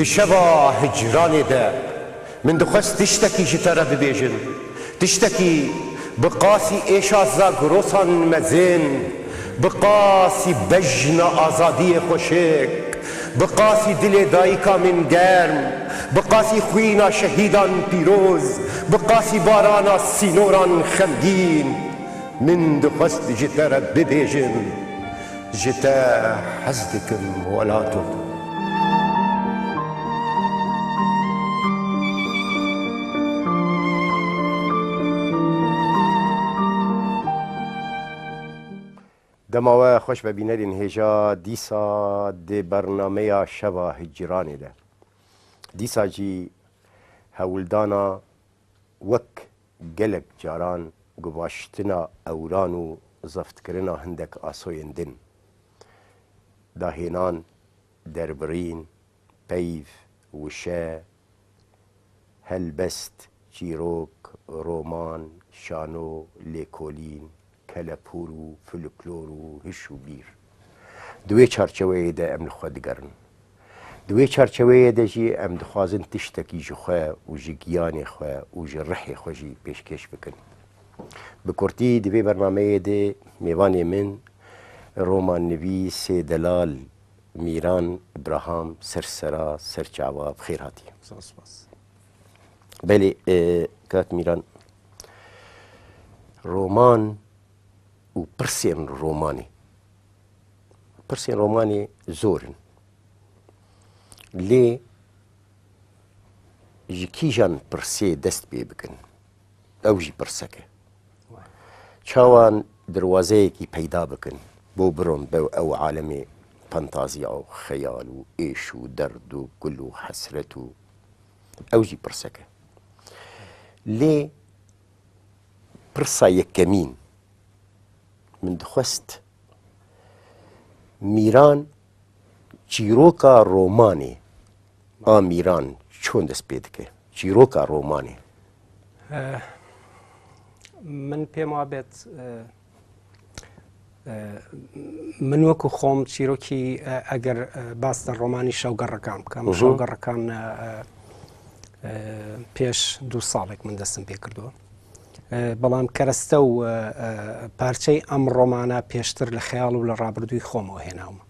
Di şeva hicranê de min dixwest tiştekî ji te re bibêjim. Tiştekî bi qasî êşa Zagrosan mezin, bi qasî bejna azadiyê xweşik, bi qasî dilê dayika min germ, bi qasî xwîna şehîdan pîroz, bi qasî barana sînoran xemgîn. Min dixwest ji te re bibêjim, ji te hez dikim welato. Dema we xweş be bînerên hêja dîsa di bernameya şeva hicranê de. Dîsa jî hewldana wek Gelek caran guvaştina ewran û zeftkirina hindek asoyên din, dahênan, derbirîn, peyv, wişe, helbest, çîrok, roman, şano, lêkolîn, kelepûr û folklor û hiş û bîr. Di wê çarçeweyê de em li xwe digerin. Di wê çarçeweyê de jî em dixwazin tiştekî ji xwe û ji giyanê xwe û ji rihê xwe jî pêşkêş bikin. Bi kurtî di vê bernameyê de mêvanê min romannivîsê delal Mîran Braham ser sera ser çava bi xêr hatiye. Zor spas. Belê kak Mîran roman û pirsên romanê. Pirsên romanê zor in. Lê ji kîjan pirsê dest pê bikin? Ew jî pirsek e. Çawan dirwazeyekî peyda bikin bo biron be ew alemê fantaziya û xeyal û êş û derd û kul û hesret û ew jî pirsek e. Lê pirsa yekemîn min dixwest Mîran çîroka romanê a Mîran çon dest pê dike? Çîroka romanê. Min pêm wa bêt من وەکو خۆم چیرۆکی ئەگەر باس لە ڕۆمانی شەوگەڕەکان بکەم شەوگەڕەکان پێش دوو ساڵێک من دەستم پێ کردووە بەڵام کەرەستە و پارچەی ئەم ڕۆمانە پێشتر لە خەیاڵ و لە ڕابردووی خۆمەوە هێناومە.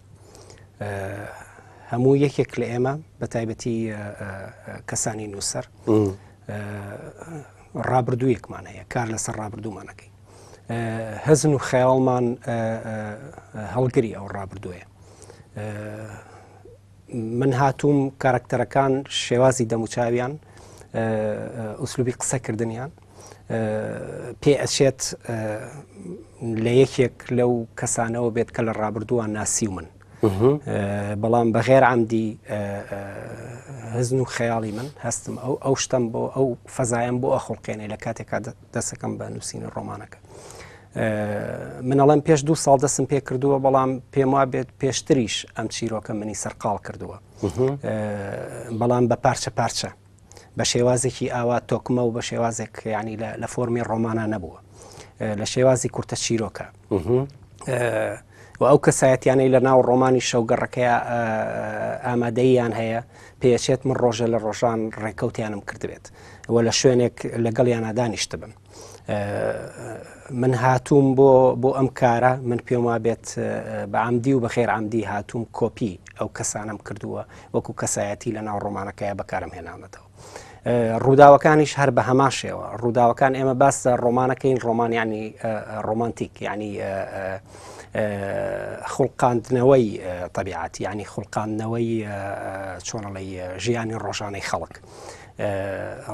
هەموو یەکێک لە ئێمە بە تایبەتی کەسانی نووسەر ڕابردوویەکمان هەیە کار لەسەر ڕابردوومانەکەی هەزن و خەیاڵمان هەڵگری ئەو ڕابردوویە. من هاتووم کارکتەرەکان شێوازی دەموچاویان ئوسلوبی قسەکردنیان پێ ئەچێت لە یەکێک لەو کەسانەوە بێت کە لە ڕابردووان ناسیومن بەڵام بە غێر عمدی هزن و خەیاڵی من هەستم ئەو ئەو شتم بۆ ئەو فەزایم بۆ ئەخڵقێنێ لە کاتێکا دەسەکەم بە نووسینی ڕۆمانەکە. من ئەڵێم پێش دوو ساڵ دەستم پێ کردووە بەڵام پێم وا بێت پێشتریش ئەم چیرۆکە منی سەرقاڵ کردووە بەڵام بە پارچە پارچە بە شێوازێکی ئاوا تۆکمە و بە شێوازێک ینی لە فۆرمی ڕۆمانە نەبووە لە شێوازی کورتە چیرۆکە و ئەو کەسایەتیانەی لە ناو ڕۆمانی شەوگەڕەکەی ئامادەییان هەیە پێچێت من ڕۆژە لە ڕۆژان ڕێکەوتیانم کردبێت و لە شوێنێک لەگەڵیانە دانیشتبم من هاتووم بۆ بۆ ئەم کارە من پێم وابێت بە عمدی و بەخێر عمدی هاتووم کۆپی ئەو کەسانم کردووە وەکو کەسایەتی لە ناو ڕۆمانەکەی بەکارم هێناونەتەوە ڕووداوەکانیش هەر بە هەمان شێوە ڕووداوەکان ئێمە باس لە ڕۆمانەکەین ڕۆمان ینی ڕۆمانتیک ینی خوڵقاندنەوەی طبیعەت ینی خوڵقاندنەوەی چۆنەڵی ژیانی ڕۆژانەی خەڵک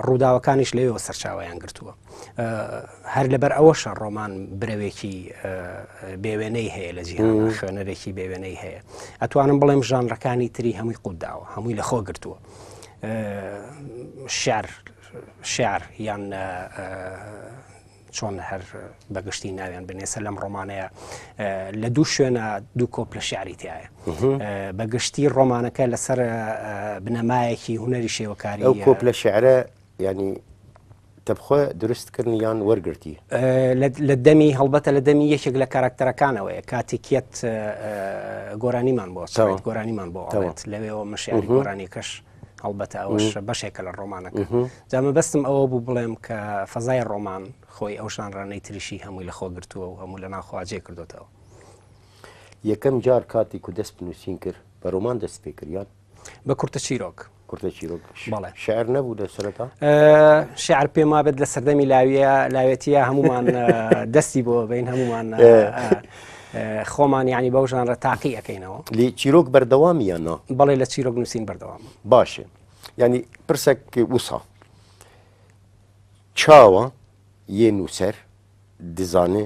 ڕووداوەکانیش لەوێوە سەرچاوەیان گرتووە. هەر لەبەر ئەوەشە ڕۆمان برەوێکی بێوێنەی هەیە لە جیهان خوێنەرێکی بێوێنەی هەیە ئەتوانم بڵێم ژانرەکانی تری هەمووی قوتداوە هەمووی لەخۆ گرتووە شعر شعر یان چۆن هەر بەگشتی ناویان بنێسە لەم ڕۆمانەیە لە دوو شوێنە دوو کۆپ لە شعری تایە بەگشتی ڕۆمانەکە لەسەر بنەمایەکی هوەری شێوەکاری ئەو کۆپ لە شعرە ینی تەبخۆ دروستکردن یان وەرگرتی لە دەمی هەڵبەتە لە دەمی یەکێک لە کاراکتەرەکانەوەیە کاتێکیت گۆرانیمان بۆ گۆرانیمان بۆ ئەڵێت لەوێەوە مەشیاری گۆرانیەکەش. هەڵبەتە ئەوەش بەشێکە لە ڕۆمانەکە. جا مەبەستم ئەوە بوو بڵێم کە فەزای ڕۆمان خۆی ئەو ژانرانەی تریشی هەمووی لە خۆ گرتووە و هەموو لە ناوخوا جێ کردۆتەوە. یەکەم جار کاتی کو دەست نووسین کرد بە ڕۆمان دەست پێ کرد یان؟ بە کورتە چیرۆک. کورتە چیرۆک. بەڵێ. شعر نەبوو لە سەرەتا؟ شعر پێم وابێت لە سەردەمی لاویە لاوێتیە هەمومان دەستی بۆ بین هەمومان خۆمان یعنی بەو ژانرە تاقی ئەەکەینەوە. لێ چیرۆک بەردەوامی یان نا؟ بەڵێ لە چیرۆک نووسین بەردەوام. باشە یعنی پرسێک وسا چاوە یê نووسەر دزانێ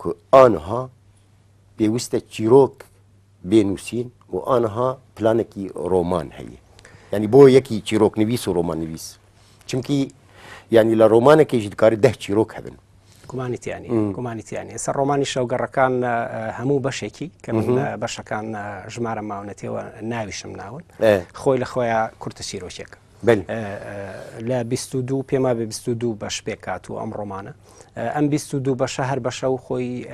ku aniha پێویستە چیرۆک بێ نووسین و ئانها پلانێکی ڕۆمان هەیە یعنی بۆ یەکی چیرۆک نویس و ڕۆمان نویس چونکی یعنی لە ڕۆمانێکیش دکاری ده چیرۆک هەبن. گومانی تیا نییە گومانی تیا نییە ئێستا ڕۆمانی شەوگەڕەکان هەموو بەشێکی کە من بەشەکان ژمارە ماونەتەوە ناویشم ناون خۆی لە خۆیان کورتە چیرۆکێکە لە 22 پێما بێ 22 بەش پێکات و ئەم ڕۆمانە ئەم 22 بەشە هەر بەشە و خۆی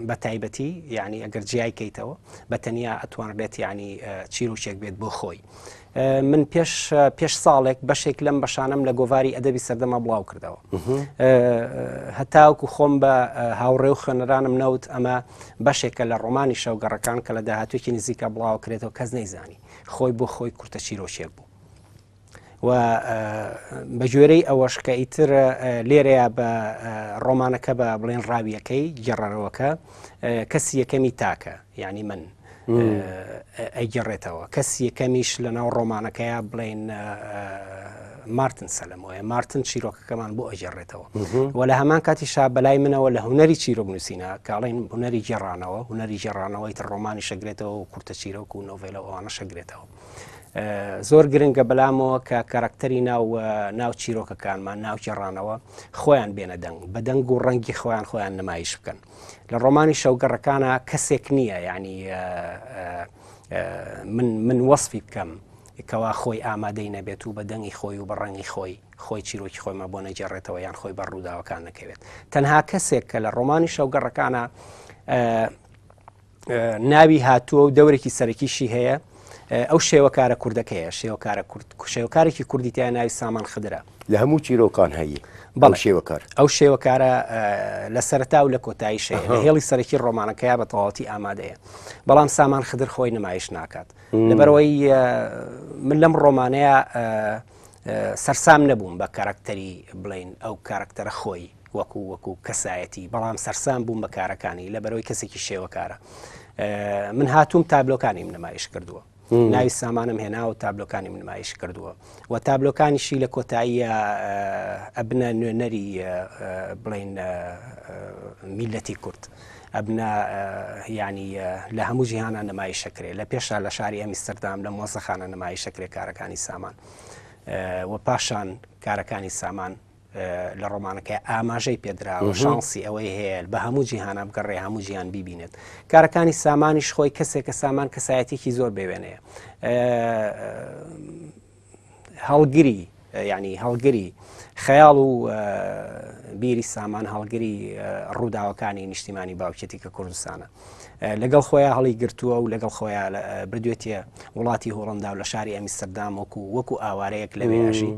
بە تایبەتی یعنی ئەگەر جیای کەیتەوە بە تەنیا ئەتوانرێت یعنی چیرۆکێک بێت بۆ خۆی. من پێش پێش ساڵێک بەشێک لەم بەشانم لە گۆڤاری ئەدەبی سەردەما بڵاو کردەوە هەتاوکو خۆم بە هاوڕێ و خوێنەرانم نەوت ئەمە بەشێکە لە ڕۆمانی شەوگەڕەکان کە لە داهاتوێکی نزیکە بڵاو کرێتەوە کەس نەیزانی خۆی بۆ خۆی کورتە چیرۆکێک بوو و بە گوێرەی ئەوەش کە ئیتر لێرەیە بە ڕۆمانەکە بە بڵێن ڕاویەکەی گێڕەرەوەکە کەسی یەکەمی تاکە یعنی من ئەیگەڕێتەوە کەسی یەکەمیش لە ناو ڕۆمانەکەیا بڵێن مارتن سەلەمۆیە مارتن چیرۆکەکەمان بۆ ئەگەڕێتەوە و لە هەمان کاتیشا بەلای منەوە لە هونەری چیرۆک نووسینە کاڵین هونەری گێڕانەوە هونەری گێڕانەوەی تر ڕۆمانی شەگرێتەوە و کورتە چیرۆک و نۆڤێلە ئەوانە شەگرێتەوە زۆر گرنگە بەلامەوە کە کارکتەری ناو ناو چیرۆکەکانمان ناو گێڕانەوە خۆیان بێنە دەنگ بە دەنگ و ڕەنگی خۆیان خۆیان نمایش بکەن لە ڕۆمانی شەوگەڕەکانە کەسێک نییە یعنی من من وەصفی بکەم کەوا خۆی ئامادەی نەبێت و بە دەنگی خۆی و بە ڕەنگی خۆی خۆی چیرۆکی خۆیمە بۆ نەگێڕێتەوە یان خۆی بە ڕووداوەکان نەکەوێت تەنها کەسێک کە لە ڕۆمانی شەوگەڕەکانە ناوی هاتووە و دەورێکی سەرەکیشی هەیە ئەو شێوەکارە کوردەکەیە شێوەکارە کورد شێوەکارێکی کوردی تیا ناوی سامان خدرە لە هەموو چیرۆکان هەیە بەڵ شێوەکار ئەو شێوەکارە لە سەرتا و لە کۆتایی شەیە لە هێڵی سەرەکی ڕۆمانەکەی بە تەواوەتی ئامادەیە بەڵام سامان خدر خۆی نمایش ناکات لەبەرەوەی من لەم ڕۆمانەیە سەرسام نەبووم بە کارکتەری بڵین ئەو کارکتەرە خۆی وەکو وەکو کەسایەتی بەڵام سەرسام بووم بە کارەکانی لە بەرەوەی کەسێکی شێوەکارە من هاتووم تابلۆکانیم نمایش کردووە ناوی سامانم هێنا و تابلۆکانیم نمایش کردووە و تابلۆکانیشی لە کۆتاییە ئەبنە نوێنەری بڵین میلەتی کورد ئەبنە ینی لە هەموو جیهانە نمایشەکرێ لە پێشا لە شاری ئەمیستەردام لە مۆزەخانە نمایشەکرێ کارەکانی سامان و پاشان کارەکانی سامان لە ڕۆمانەکەی ئاماژەی پێدراوە شانسی ئەوەی هەیە بە هەموو جیهانە بگەڕێ هەموو جیهان بیبینێت کارەکانی سامانیش خۆی کەسێکە سامان کەسایەتێکی زۆر بێوێنەیە هەڵگری یعنی هەڵگری خەیاڵ و بیری سامان هەڵگری ڕووداوەکانی نیشتیمانی باوکێتی کە کوردستانە لەگەڵ خۆیان هەڵی گرتووە و لەگەڵ خۆیان بردوێتە وڵاتی هۆڵندا و لە شاری ئەمیستەردام وەکو وەکو ئاوارەیەک لەوێ ئەژی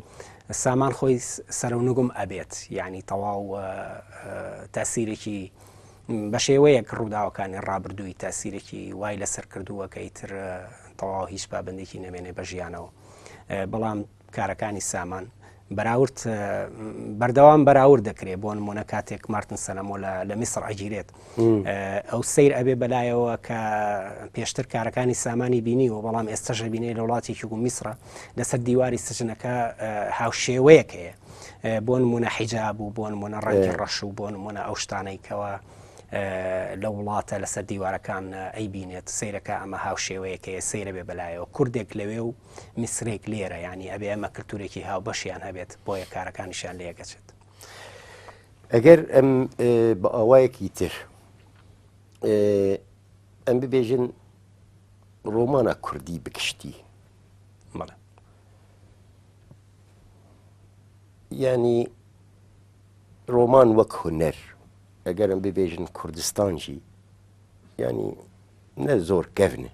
سامان خۆی سەرەونگوم ئەبێت یعنی تەواو تاسیرێکی بە شێوەیەک ڕووداوەکانی ڕابردووی تاسیرێکی وای لەسەر کردووە کە ئیتر تەواو هیچ پابندێکی نەمێنێ بە ژیانەوە بەڵام کارەکانی سامان بەراورد بەردەوام بەراورد دەکرێت بۆ نمونە کاتێک مارتن سەلەمۆ لە میسر ئەگیرێت ئەو سیر ئەبێ بەلایەوە کە پێشتر کارەکانی سامانی بینیوە بەڵام ئێستەش بینێ لە وڵاتێکی و میسرە لەسەر دیواری سجنەکە هاوشێوەیەک هەیە بۆ نمونە حیجاب و بۆ نمونە ڕەنگی ڕەش و بۆ نمونە ئەو شتانەی کەەوە لە وڵاتە لەسەر دیوارەکان ئەیبینێت سیرەکە ئەمە هاوشێوەیەکەیە سەیرە بێ بەلایەوە کوردێک لەوێ و میسرێک لێرە یانی ئەبێ ئەمە کلتورێکی هاوبەشیان هەبێت بۆیە کارەکانیشیان لێگەچێت. ئەگەر ئەم بە ئاوایەکی تر ئەم ببێژن ڕۆمانە کوردی بگشتی بەڵێ ینی ڕۆمان وەک هونەر ئەگەرم ببێژن کوردستانجی ینی نە زۆر گەرنە.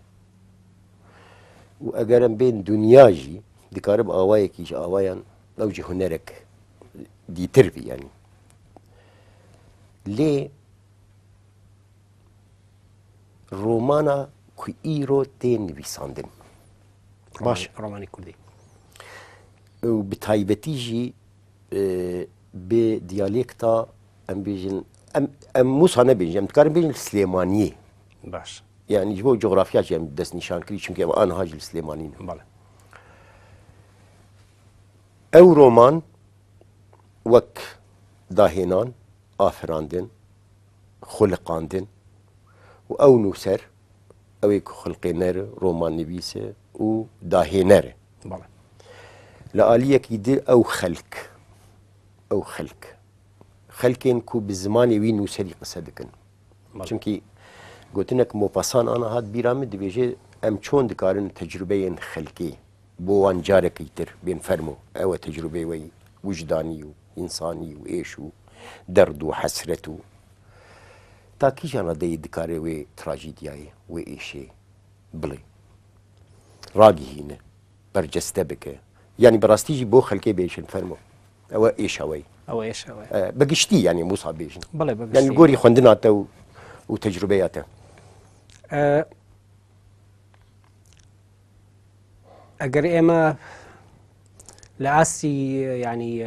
و ئەگەر em bên دنیا jî dikare bi awayekî ji awayan ew jî hunerek dîtir bî yanî. Lê romana ku îro tê nivîsandin. Baş. Romanî Kurdî. Û bi taybetî jî bi diyalekta em bêjin em em wisa nebêjin em dikarin bêjin li Silêmaniyê. Baş. Yanî ji bo coğrafya jî em destnîşan kirî çimkî em aniha jî li Silêmanî ne. Bale. Ew roman wek dahênan, afirandin, xuliqandin û ew nûser ew ê ku xulqêner e, romannivîs e û dahêner e. Bale. Li aliyekî di ew xelk, ew xelk, xelkên ku bi zimanê wî nûserî qise dikin. Çimkî gotinek Maupassant ana hat bîra min dibêje em çon dikarin tecrûbeyên xelkê bo wan carekî tir bên fermo ew e tecrûbeyê we yî wijdanî û însanî û êş û derd û hesret û ta kîjan radeyê dikare wê trajîdyayê wê êşê bilê ragihîne berceste bike yanî bi rastî jî bo xelkê bêjin fermo Ew e êşa we ye. Ew e êşa we ye. Bi giştî yanî wisa bêjin. Belê bi giştî. Yani li gorî xwendina te û û tecrübeya te. Eger ême li astî yanî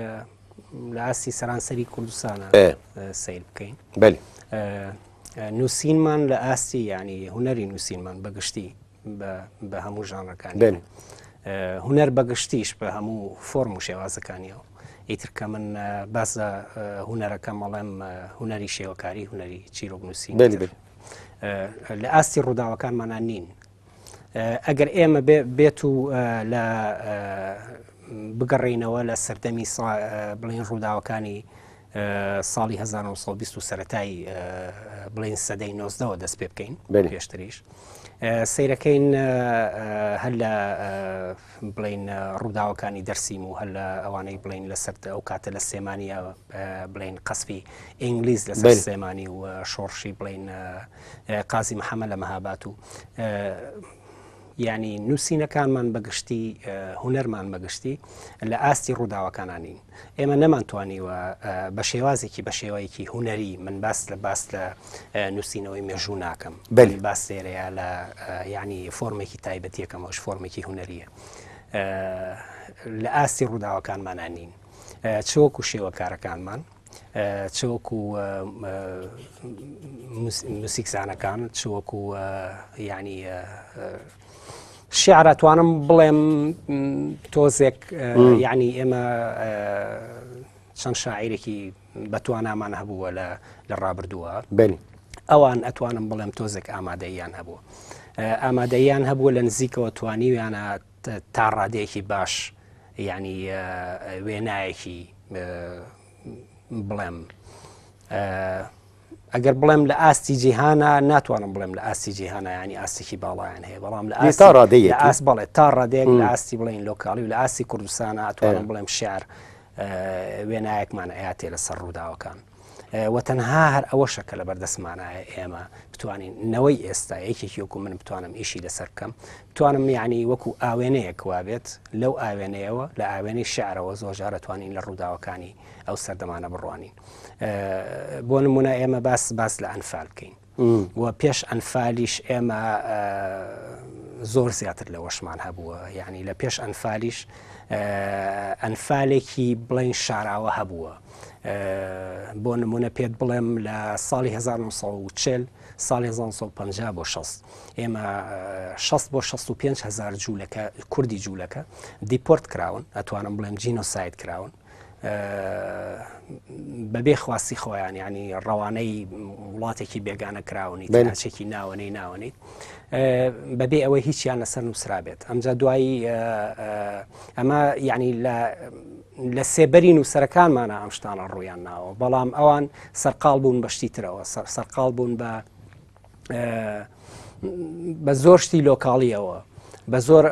li astî seranserî Kurdistana seyr bikeyn. Belê. Nûsînman li astî yanî hunerî nûsînman bi giştî بە هەموو ژانرەکانی هونەر بە گشتیش بە هەموو فۆرم و شێوازەکانیەوە ئیتر کە من باس لە هونەرەکەم ئەڵێم هونەری شێوەکاری هونەری چیرۆک نووسین لە ئاستی ڕووداوەکانمانان نین ئەگەر ئێمە بێت و لە بگەڕینەوە لە سەردەمی بڵین ڕووداوەکانی ساڵی 1920 و سەتای بڵین سەدەی نۆزدەوە دەست پێ بکەین پێشتریش سەیرەکەین هەر لە بڵین ڕووداوەکانی دەرسیم و هەر لە ئەوانەی بڵین لەسەر ئەو کاتە لە سێمانە بڵین قەسفی ئینگلیز لەسەر سلێمانی و شۆڕشی بڵین قازی محەممە لە مەهابات و یانی نووسینەکانمان بە گشتی هونەرمان بە گشتی لە ئاستی ڕووداوەکانا نین. ئێمە نەمانتوانیوە بە شێوازێکی بە شێوەیەکی هونەری من باس لە باس لە نووسینەوەی مێژوو ناکەم بەلی باس لێرەیە لە یعنی فۆرمێکی تایبەتیەکەم ئەوش فۆرمێکی هونەریە لە ئاستی ڕووداوەکانمانا نین چ وەکو شێوەکارەکانمان چ وەکو موسیکزانەکان چ وەکو ینی شعر ئەتوانم بڵێم تۆزێک یعنی ئێمە چەند شاعیرێکی بەتوانامان هەبووە لە لە ڕابردووە بەلی ئەوان ئەتوانم بڵێم تۆزێک ئامادەیان هەبوو ئامادەیان هەبووە لە نزیکەوە توانیویانە تا ڕادەیەکی باش یعنی وێنایەکی بڵێم ئەگەر بڵێم لە ئاستی جیهانە ناتوانم بڵێم لە ئاستی جیهانە ینی ئاستێکی باڵایان هەیە بەڵام لە ئاستا ڕادەیە ئاست بڵێ تا ڕادەیەک لە ئاستی بڵین لۆکاڵی و لە ئاستی کوردستانە ئەتوانم بڵێم شعر وێنایەکمان ئەیاتێ لەسەر ڕووداوەکان. و تەنها هەر ئەوەشە کە لەبەردەستمانایە ئێمە بتوانین نەوەی ئێستا یەکێکی وەکو من بتوانم ئیشی لەسەر بکەم بتوانم یعنی وەکو ئاوێنەیەک وابێت لەو ئاوێنەیەوە لە ئاوێنەی شعرەوە زۆر جار ئەتوانین لە ڕووداوەکانی ئەو سەردەمانە بڕوانین بۆ نمونە ئێمە باس باس لە ئەنفال بکەین و پێش ئەنفالیش ئێمە زۆر زیاتر لەوەشمان هەبووە یعنی لە پێش ئەنفالیش ئەنفالێکی بڵین شاراوە هەبووە بۆ نمونە پێت بڵێم لە ساڵی 1940 ساڵی 1950 بۆ 60 ئێمە 60 بۆ 65 هزار جوولەکە کوردی جوولەکە دیپۆرت کراون ئەتوانم بڵێم جینۆساید کراون بەبێ خواستی خۆیان ینی ڕەوانەی وڵاتێکی بێگانە کراونی ناچێکی ناوەنەی ناوەنیت بەبێ ئەوەی هیچیان لەسەر نووسرابێت ئەمجا دوایی ئەمە یعنی لە لە سێبەری نووسەرەکانمانە ئەم شتانە ڕوویان ناوە بەڵام ئەوان سەرقاڵ بوون بەشتی ترەوە سەرقاڵ بوون بە بە زۆر شتی لۆکاڵیەوە بە زۆر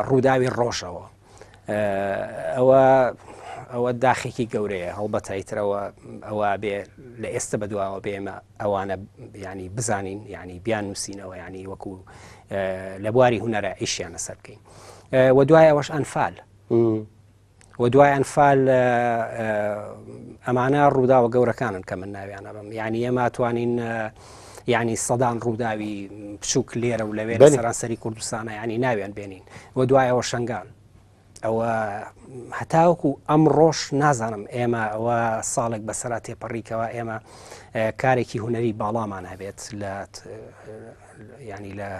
ڕووداوی ڕۆژەوە ئەوە. ئەوە داخێکی گەورەیە هەڵبەتە ئیترەوە ئەوە بێ لە ئێستا بەدواوە بێمە ئەوانە ینی بزانین ینی بیان نووسینەوە ینی وەکو لە بواری هوەرە ئیشیان لەسەر بکەین و دوای ئەوەش ئەنفال و دوای ئەنفال ئەمانە ڕووداوە گەورەکانن کە من ناویانە بم یعنی ئێمە توانین یعنی سەدان ڕووداوی بچووک لێرە و لەوێ سەرانسەری کوردستانە یعنی ناویان بێنین و دوایەوە شنگال ئەوە هەتاوەکو ئەمڕۆش نازانم ئێمە ئەوە ساڵێک بەسەرا تێپەڕیکەوە ئێمە کارێکی هوەری باڵامان هەبێت لە ینی لە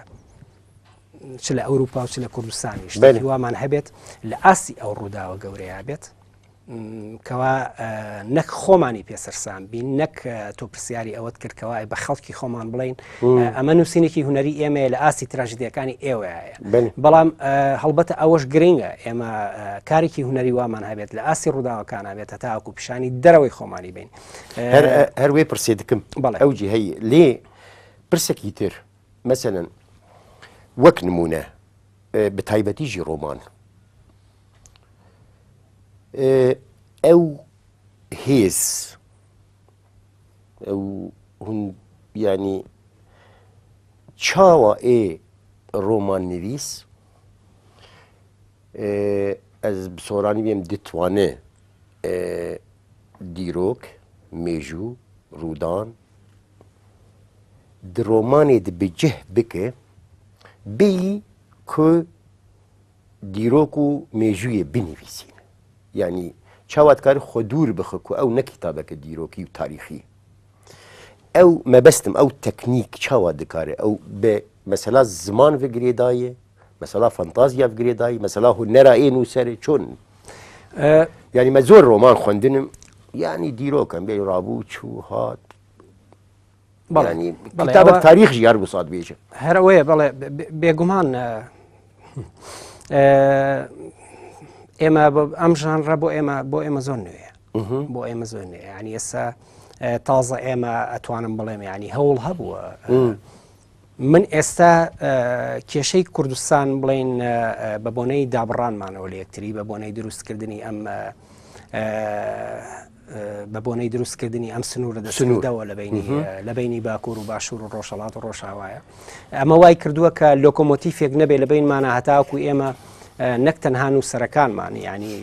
چ لە ئەوروپا و چ لە کوردستانیش وامان هەبێت لە ئاستی ئەو ڕووداوە گەورەیە بێت کەوا نەک خۆمانی پێسەرسان بین نەک تۆ پرسیاری ئەوەت کردکەوە بە خەڵکی خۆمان بڵین ئەمە نووسینێکی هوەری ئێمەیە لە ئاستی تراژیدیەکانی ئێوەیە بەڵام هەڵبەتە ئەوەش گرنگە ئێمە کارێکی هوەری وامان هەبێت لە ئاستی ڕووداوەکان هەبێت هەتاوەکو پیشانی دەرەوەی خۆمانی بین هەروێ پرسێ دکم بەڵێ ئەو جی هەیە لێ پرسێکی تر مەسەلەن وەک نمونە بە تایبەتی ژی ڕۆمان ئەو هێز ئەو هون ینی چاوە ئێ ڕۆمان نویس ئەس بسۆرانی بێم دتوانێ دیرۆک مێژوو ڕوودان di romanê de bi cih bike bêyî ku dîrok û mêjûyê binivîsîne. Yanî çawa dikare xwe dûr bixe ku ew ne kîtabeke dîrokî û tarîxî. Ew mebestim ew teknîk çawa dikare ew bi mesela ziman ve girêdayê, mesela fantazya ve girêdayê, mesela hunera ê nûserê çon. Yanî me zor roman xwendinim yanî dîrok em bê rabû çû hat ینی کتابە تاریخ ژیار بوو سات بێژە هەر ئەوەیە بەڵێ بێگومان ئێمە ئەم ژانڕە بۆ ئێمە بۆ ئێمە زۆر نوێیە بۆ ئێمە زۆر نوێ ینی ئێستا تازە ئێمە ئەتوانم بڵێم ینی هەوڵ هەبووە من ئێستا کێشەی کوردستان بڵین بە بۆنەی دابڕانمانەوە لە یەکتری بە بۆنەی دروستکردنی ئەم بە بۆنەی دروستکردنی ئەم سنوورە دەسنوردەوە لە بینی لە بینی باکوور و باشوور و ڕۆژهڵات و ڕۆژاوایە ئەمە وای کردووە کە لۆکۆمۆتیفێک نەبێ لە بینمانە هەتاکو ئێمە نەک تەنها و سەرەکانمان ینی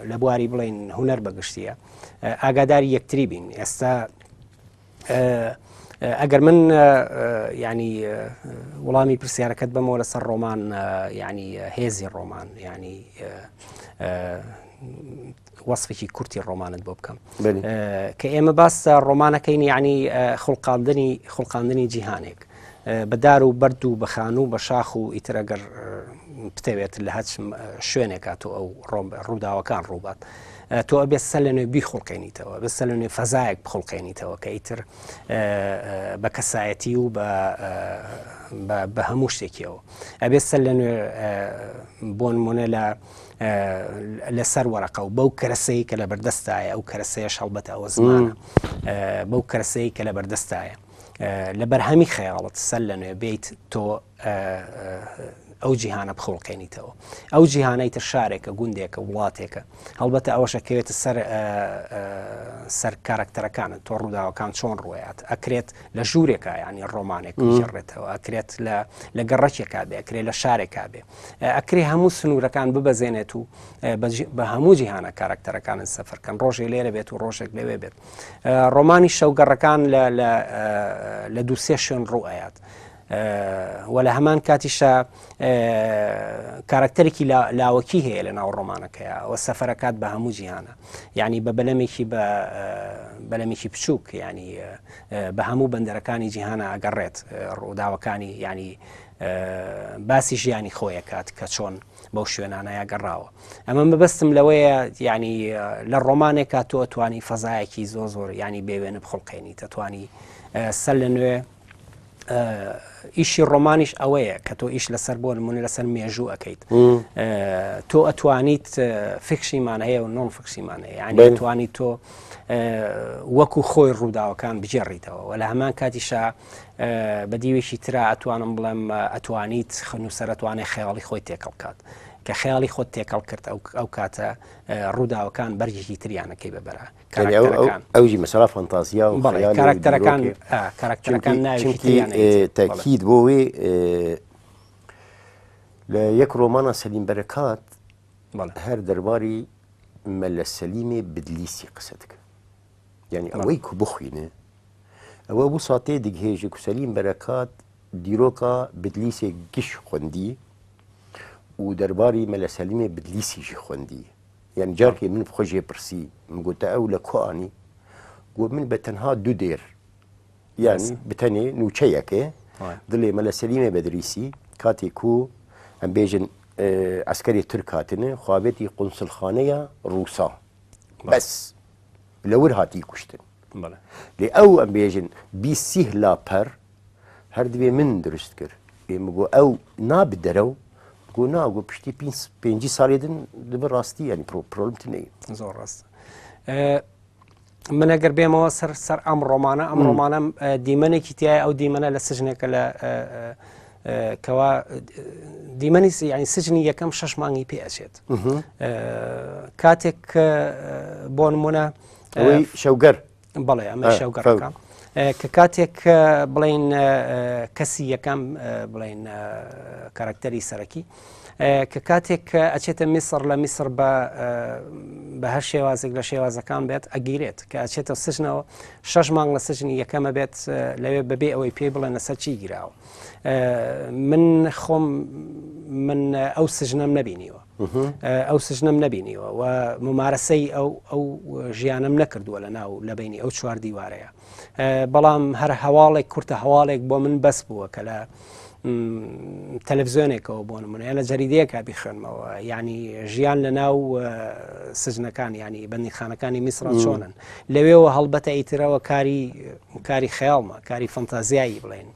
لە بواری بڵین هوەر بەگشتیە ئاگاداری یەکتری بین ئێستا ئەگەر من ینی وەڵامی پرسیارەکەت بەمەوە لەسەر ڕۆمان ینی هێزی ڕۆمان ینی وەصفێکی کورتی ڕۆمانت بۆ بکەم کە ئێمە باس ڕۆمانەکەین یعنی خوڵقاندنی خوڵقاندنی جیهانێک بە دار و بەرد و بە خانوو بە شاخ و ئیترەگەر بتەوێت لە هەچ شوێنێکا تۆ ئەو ڕووداوەکان ڕووبات تۆ ئەبێت سەر لە نوێ بیخوڵقێنیتەوە بە سەر لە نوێ فەزایەک بخوڵقێنیتەوە کە ئیتر بە کەسایەتی و بە هەموو شتێکیەوە ئەبێت سەر لە نوێ بۆ نمونە لە لەسەر وەرەقە و بەو کەرەسەی کە لە بەردەستایە ئەو کەرەسەیەش هەڵبەتە ئەوە زمانە بەو کەرەسەی کە لە بەردەستایە لە بەرهەمی خەیاڵت سەر لە نوێ بیت تۆ ئەو جیهانە بخوڵقێنیتەوە ئەو جیهانەی تر شارێکە گوندێکە وڵاتێکە هەڵبەتە ئەوەشە کەوێتە سەر سەر کارکتەرەکانت تۆ ڕووداوەکان چۆن ڕوەیات ئەکرێت لە ژوورێکە ینی ڕۆمانێک بگێڕێتەوە ئەکرێت لە لە گەڕەکێکا بێ ئەکرێت لە شارێکا بێ ئەکرێ هەموو سنوورەکان ببەزێنێت و بە هەموو جیهانە کارکتەرەکانن سەفەرکەن ڕۆژێ لێرە بێت و ڕۆژێک لەوێ بێت ڕۆمانی شەوگەڕەکان لە دووسێ شوێن ڕوو ئەیات. و لە هەمان کاتیشا کارکتەرێکی لاوەکی هەیە لە ناو ڕۆمانەکەیە و سەفەرەکات بە هەموو جیهانە یعنی بە بەلەمێکی بە بەلەمێکی بچووک ینی بە هەموو بەندەرەکانی جیهانە ئەگەڕێت ڕووداوەکانی ینی باسی ژیانی خۆیەکات کە چۆن بەو شوێنانەیە گەڕاوە ئەمە مەبەستم لەوەیە ینی لە ڕۆمانێکا تۆ توانی فەزایەکی زۆ زۆر ینی بێوێنە بخڵقێنی تەتوانی سەر لە نوێ ئیشی ڕۆمانیش ئەوەیە کە تۆ ئیش لەسەر بۆ نمونە لەسەر مێژوو ئەەکەیت تۆ ئەتوانیت fiction مان هەیە و non-fiction مان هەیە یعنی توانی تۆ وەکو خۆی ڕووداوەکان بگێڕیتەوە و لە هەمان کاتیشا بە دیوێکی ترا ئەتوانم بڵێم ئەتوانیت نووسەرەتوانێت خەیاڵی خۆی تێکەڵ کات. کە خەیاڵی خۆت تێکەڵ کرد ئەو ئەو کاتە ڕووداوەکان بەرگێکی تریانەکەی بەبەرە کارەکتەرەکان ئەوجی مەسەلا فانتازیا و کارەکتەرەکان کارەکتەرەکان ناوێکی تەکید بۆ وێ لە یەک ڕۆمانە سەلیم بەرەکات هەر دەرباری مەلە سەلیمێ بدلیسی قسە دکە یعنی ئەوەی کو بخوینێ ئەوە بوو ساتێ دگهێژی کو سەلیم بەرەکات دیرۆکا بدلیسێ گش خوندی و دەرباری مەلە سەلیمێ بدلیسیژی خوندی یعنی جارکێ من بخۆ ژێ پرسی من گوتە ئەو لە کو ئانی گوت من بە تەنها دوو دێر یعنی بتەنێ نوچەیەکێ دڵێ مەلە سەلیمێ بەدریسی کاتێک و ئەم بێژن ئەسکەری تورک هاتنێ خوابێتی قونسڵخانەیە ڕووسا بەس لەور هاتی کوشتن لێ ئەو ئەم بێژن بیسیه لاپەر هەر دبێ من دروست کرد ئێ مگۆ ئەو ناب دەرەو گۆ ناگۆ پشتی پێنجی ساڵێ دن دبە ڕاستی ینی پرۆ پرۆلم تنەی زۆر ڕاست من ئەگەر بێمەوە سەر سەر ئەم ڕۆمانە ئەم ڕۆمانەم دیمەنێکی تایە ئەو دیمەنە لە سژنێکە لە کەوا دیمەنی ینی سجنی یەکەم شەش مانگی پێ ئەچێت کاتێک بۆ نمونە شەوگەر بەڵێ ئەمە شەوگەڕەکە کە کاتێک بڵین کەسی یەکەم بڵین کارکتەری سەرەکی کە کاتێک ئەچێتە میسڕ لە میسڕ بە بە هەر شێوازێک لە شێوازەکان بێت ئەگیرێت کە ئەچێتە سژنەوە شەش مانگ لە سژنی یەکەمە بێت لەوێ بەبێ ئەوەی پێی بڵێن لەسەر چی گیراوە من خۆم من ئەو سژنەم نەبینیوە ئەو سژنەم نەبینیوە و ممارەسەی ئەو ئەو ژیانم نەکردووە لە ناو لە بینی ئەو چوار دیوارەیە بەڵام هەر هەواڵێک کورتە هەواڵێک بۆ من بەس بووە کە لە تەلەڤزیۆنێکەوە بۆ نمونە لە جەریدەیەکا بیخوێنمەوە یعنی ژیان لە ناو سجنەکان ینی بەندیخانەکانی میسرا چۆنن لەوێەوە هەڵبەتە ئیترەوە کاری کاری خەیاڵمە کاری فەنتازیایی بڵێن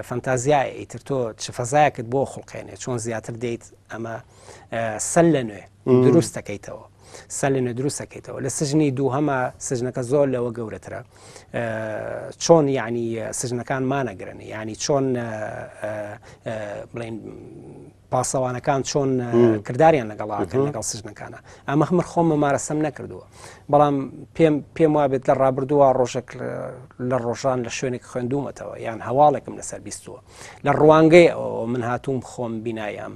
فەنتازیای ئیتر تۆ چ فەزایەکت بۆ خوڵقێنێ چۆن زیاتر دێیت ئەمە سەر لە نوێ دروست دەکەیتەوە سەر لە نوێ دروست دەکەیتەوە لە سجنی دووهەمە سجنەکە زۆر لەوە گەورەترە چۆن یعنی سجنەکان مانەگرن یعنی چۆن بڵین پاسەوانەکان چۆن کردداریان لەگەڵاکەن لەگەڵ سژنەکانە ئەمە من خۆم ممارەسەم نەکردووە بەڵام پێم پێم وابێت لە ڕابردووە ڕۆژێک لە ڕۆژان لە شوێنێک خوێندومەتەوە یان هەواڵێکم لەسەر بیستووە لە ڕوانگەی ئەوەوە من هاتووم خۆم بینایام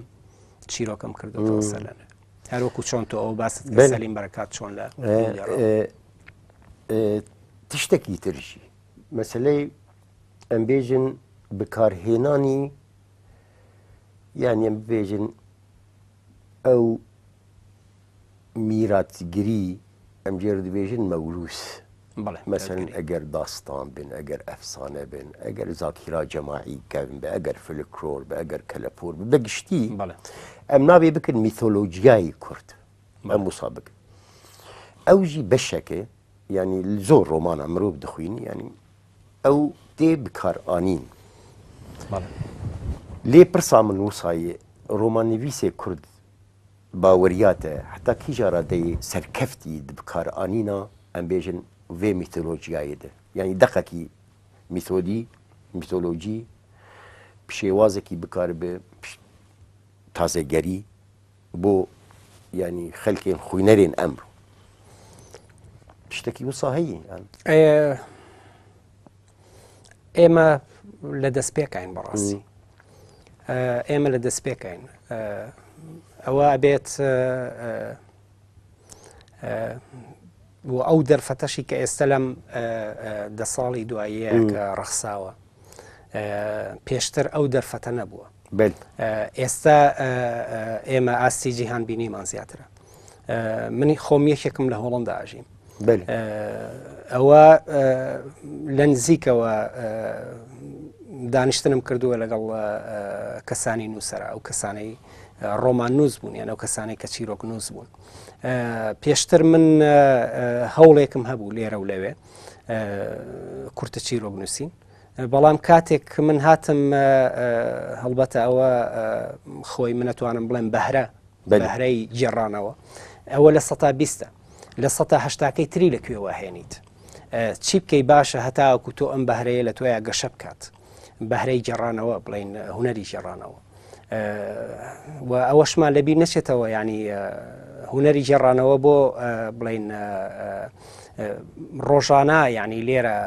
چیرۆکەم کردوەوە سەر لە هەروەکو چۆن تۆ ئەو باست کرد سەلیم بەرەکات چۆن لە تشتێکی ترشی مەسلەی ئەم بێژن بکارهێنانی یان ئەم بێژن ئەو میراتگری ئەم جێر دبێژن مەوروس مەسەن ئەگەر داستان بن ئەگەر ئەفسانە بن ئەگەر زاکیرا جەماعی کەم بە ئەگەر فلکلۆر بە ئەگەر کەلەپۆر بە گشتی ئەم ناوێ بکەن میتۆلۆژیای کورد ئەم وسا بکەن ئەوژی بەشەکێ ینی زۆر ڕۆمانە مرۆڤ دخوین ینی ئەو تێ بکارئانین لێ پرسا من وسایێ ڕۆماننویسێ کورد باوەریا te heta kîja radeyê serkeftî di bikaranîna em bêjin vê mîtolojiyayê de yanî deqekî mîtolî mîtolojî bi şêwazekî bikaribe tazegerî bo yanî xelkên xwînerên emro tiştekî wisa heye yan ئێمە لە دەستپێکین بەڕاستی ئێمە لە دەستپێکین ئەوە ئەبێت و ئەو دەرفەتەشی کە ئێستا لەم دە ساڵی دواییە کە ڕەخساوە پێشتر ئەو دەرفەتە نەبووە ئێستا ئێمە ئاستی جیهان بینیمان زیاترە منی خۆم یەکێکم لە هۆڵندا ئاژیم ئەوە لە نزیکەوە دانیشتنم کردووە لەگەڵ کەسانی نووسرا ئەو کەسانەی ڕۆمان نووس بوون یان ئەو کەسانەی کە چیرۆک نووس بوون پێشتر من هەوڵێکم هەبوو لێرە و لەوێ کورتە چیرۆک نووسین بەڵام کاتێک من هاتم هەڵبەتە ئەوە خۆی منەتوانم بڵێم بەهرە بەهرەی گێڕانەوە ئەوە لە سەتا بیستە لە سەتا هەشتاکەی تری لە کوێوە هێنیت چی بکەی باشە هەتاوەکو تۆ ئەم بەهرەیە لە تۆیا گەشە بکات بەهرەی گێڕانەوە بڵین هوەری گێڕانەوە. و ئەوەشمان لەبیر نەچێتەوە ینی هونەری گێڕانەوە بۆ بڵین ڕۆژانە یعنی لێرە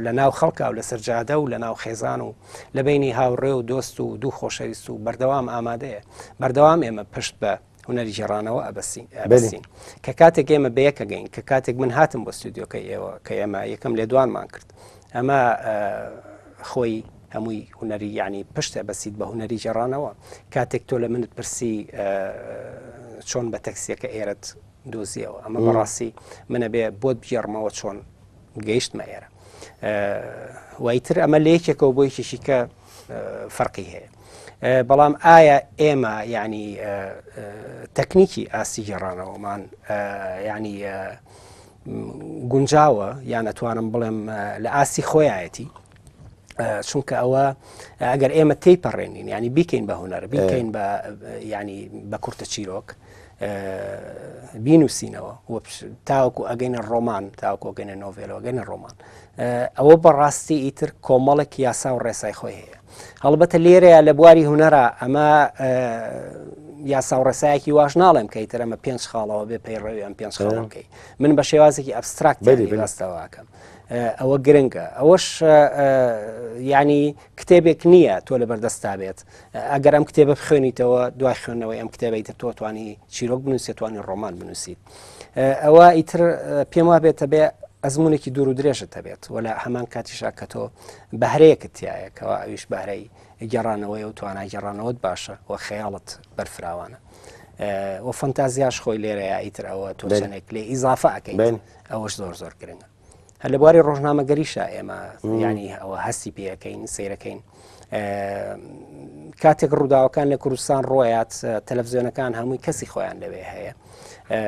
لە ناو خەڵکا و لەسەر جادە و لە ناو خێزان و لە بینی هاوڕێ و دۆست و دوو خۆشەویست و بەردەوام ئامادەیە بەردەوام ئێمە پشت بە هونەری گێڕانەوە ئەبەسین ئەبەسین کە کاتێک ئێمە بەیەکەگەین کە کاتێک من هاتم بۆ ستودیۆکە ئێوە کە ئێمە یەکەم لێدوانمان کرد ئەمە خۆی هەمووی هونەری یعنی پشتە بەسیت بە هونەری گێڕانەوە کاتێک تۆ لە منت پرسی چۆن بە تەکسیەکە ئێرەت دۆزیەوە ئەمە بەڕاستی منە بێ بۆت بگێڕمەوە چۆن گەیشتمە ئێرە وایتر ئەمە لە یەکێکەوە بۆ یەکێکی کە فەرقی هەیە بەڵام ئایا ئێمە ینی تەکنیکی ئاستی گێڕانەوەمان ینی گونجاوە یان ئەتوانم بڵێم لە ئاستی خۆیەتی چونکە ئەوە ئەگەر ئێمە تی پەڕێنین ینی بیکەین بە هوەر بیکەین بە ینی بە کورتە چیرۆک بینوسینەوە تاوەکو ئەگەینە ڕۆمان تاوەکو ئەگەینە نۆڤێلەوە گەینە ڕۆمان ئەوە بەڕاستی ئیتر کۆمەڵێک یاسا و ڕێسای خۆی هەیە هەڵبەتە لێرەیە لە بواری هونەرە ئەمە یاسا و ڕێسایەکی واش ناڵێم کە ئیتر ئەمە پێنج خاڵەوە بێ پەیڕەوی ئەم پێنج خاڵەکەی من بە شێوازێکی abstract بەستەواکەم ئەوە گرنگە ئەوەش ینی کتێبێک نییە تۆ لە بەردەستا بێت ئەگەر ئەم کتێبە بخوێنیتەوە دوای خوێندنەوەی ئەم کتێبەی تر تۆ توانی چیرۆک بنووسێت توانی ڕۆمان بنووسیت ئەوە ئیتر پێم وا بێتە بێ ئەزمونێکی دوور و درێژت هەبێت وە لە هەمان کاتیشا کە تۆ بەهرەیەکت تایە کەوا ئەویش بەهرەی گەڕانەوەی و توانای گەڕانەوەت باشە و خەیاڵت بەرفراوانە و فەنتازیاش خۆی لێرەیە ئیتر ئەوە تۆ چەندێک لێ ئیزافە ئەەکەیت ئەوەش زۆر زۆر گرنگە هەر لە بواری ڕۆژنامەگەریشا ئێمە ینی ئەوە هەستی پێەکەین سیرەکەین کاتێک ڕووداوەکان لە کوردستان ڕۆیات تەلەڤزیۆنەکان هەمووی کەسی خۆیان لەوێ هەیە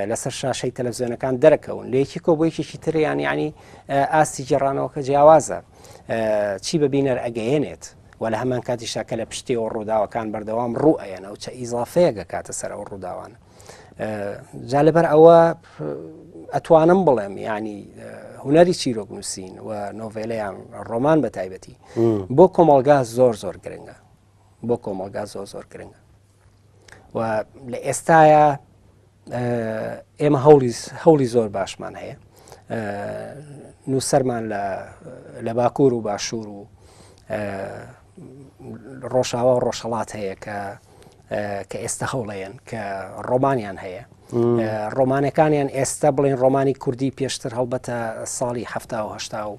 لەسەر شاشەی تەلەڤزیۆنەکان دەرەکەون لە یەکی کۆ بۆ یەکێکی تریان ینی ئاستی گێڕانەوەکە جیاوازە چی بە بینەر ئەگەیەنێت و لە هەمان کاتیشا کە لە پشتیەوە ڕووداوەکان بەردەوام ڕوو ئەیەنە و چە ئیزافەیەک کاتە سەر ئەو ڕووداوانە جا لەبەر ئەوە ئەتوانم بڵێم ینی هونەری چیرۆک نووسین و نۆڤێلیان ڕۆمان بە تایبەتی بۆ کۆمەلگا زۆر زۆر گرنگە بۆ کۆمەلگا زۆر زۆر گرنگە و لە ئێستاە ئێمە هەوڵی هەوڵی زۆر باشمان هەیە نووسەرمان لە باکوور و باشوور و ڕۆژاوا و ڕۆژهڵات هەیە کە کە ئێستا هەوڵەیەن کە ڕۆمانیان هەیە ڕۆمانەکانیان ئێستا بڵێن ڕۆمانی کوردی پێشتر هەڵبەتە ساڵی هەفتا و هەشتا و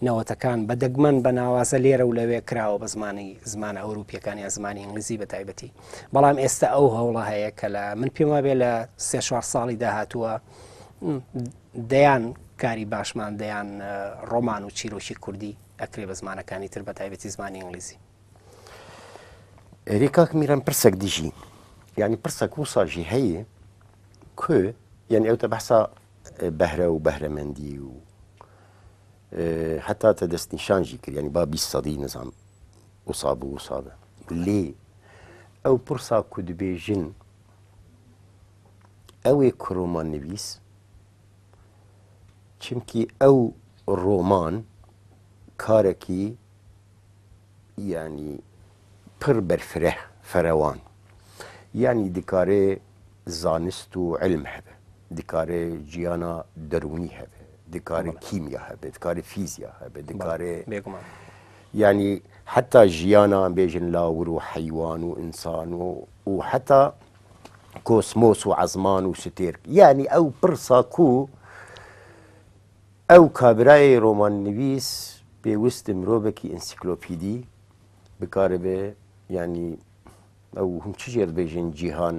نەوەتەکان بە دەگمەن بە ناوازە لێرە و لەوێ کراوە بە زمانی زمانە ئەوروپیەکان یا زمانی ئینگلیزی بە تایبەتی بەڵام ئێستا ئەو هەوڵە هەیە کە لە من پێم وابێ لە سێ چوار ساڵی داهاتووە دەیان کاری باشمان دەیان ڕۆمان و چیرۆکی کوردی ئەکرێ بە زمانەکانی تر بە تایبەتی زمانی ئینگلیزی. ئەرێ کاک میران پرسەک دیژی یعنی پرسەک وسا ژی هەیە کو یعنی ئەو تە بەحسا بەهرە و بەهرەمەندی و حتا تە دەستنیشان ژی کرد یعنی با 20 سەدی نزام وسا بوو وسا بە لێ ئەو پرسا کو دبێژن ئەوێ کرۆمان نویس چمکی ئەو ڕۆمان کارێکی یانی پڕ بەرفرە فەرەوان یانی دکارێ زانست و علم هەبێ دکارێ جیانا دەروونی هەبێ دکارێ کیمیا هەبێ دکارێ فیزیا هەبێ دکارێ بێگومان یانی حتا ژیانا بێژن لاور و حەیوان و ئینسان و و حتا کۆسمۆس و عەزمان و ستێرک یانی ئەو پرسا کو ئەو کابرای ڕۆماننویس پێویستە مرۆڤێکی ئینسیکلۆپیدی بکاربێ یانی ئەو هەم چ ژێر بێژن جیهان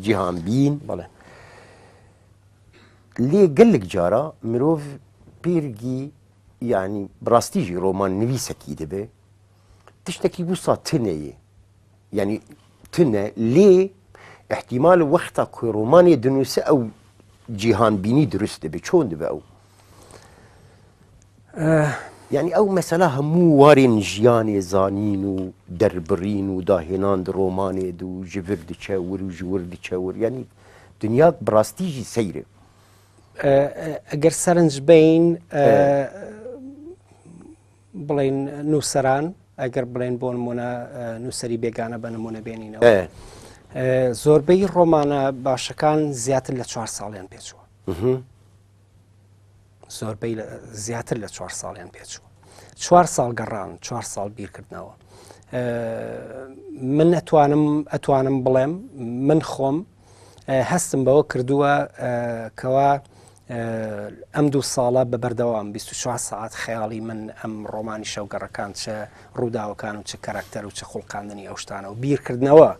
جیهان بین بەڵێ لێ گەلک جارە مرۆڤ پێرگی یعنی بڕاستیژی ڕۆمان نویسەکی دەبێ تشتێکی وسا تنەیە یعنی تنە لێ احتیمال وەختا کو ڕۆمانێ دنووسە ئەو جیهانبینی دروست دەبێ چۆن دەبێ ئەو یعنی ئەو مەسەلا هەموو وارێن ژیانێ زانین و دەربڕین و داهێنان ڕۆمانێ و ژڤر دچە ور و ژور دچە ور یعنی دنیا بڕاستیژی سەیرێ ئەگەر سەرنج بین بڵین نووسەران. ئەگەر بڵێن بۆ نمونە نووسری بێگانە بە نمونە بێنینەوە زۆربەی ڕۆمانە باشەکان زیاتر لە چوار ساڵیان پێچووە زۆربەی زیاتر لە چوار ساڵیان پێچوو چوار ساڵ گەڕان چوار ساڵ بیرکردنەوە من ئەتوانم ئەتوانم بڵێم من خۆم هەستم بەوە کردووە کەوا ئەم دوو ساڵە بە بەردەوام 24 ساعت خەیاڵی من ئەم ڕۆمانی شەوگەڕەکان چ ڕووداوەکان و چ کەراکتەر و چ خوڵقاندنی ئەو شتانە و بیرکردنەوە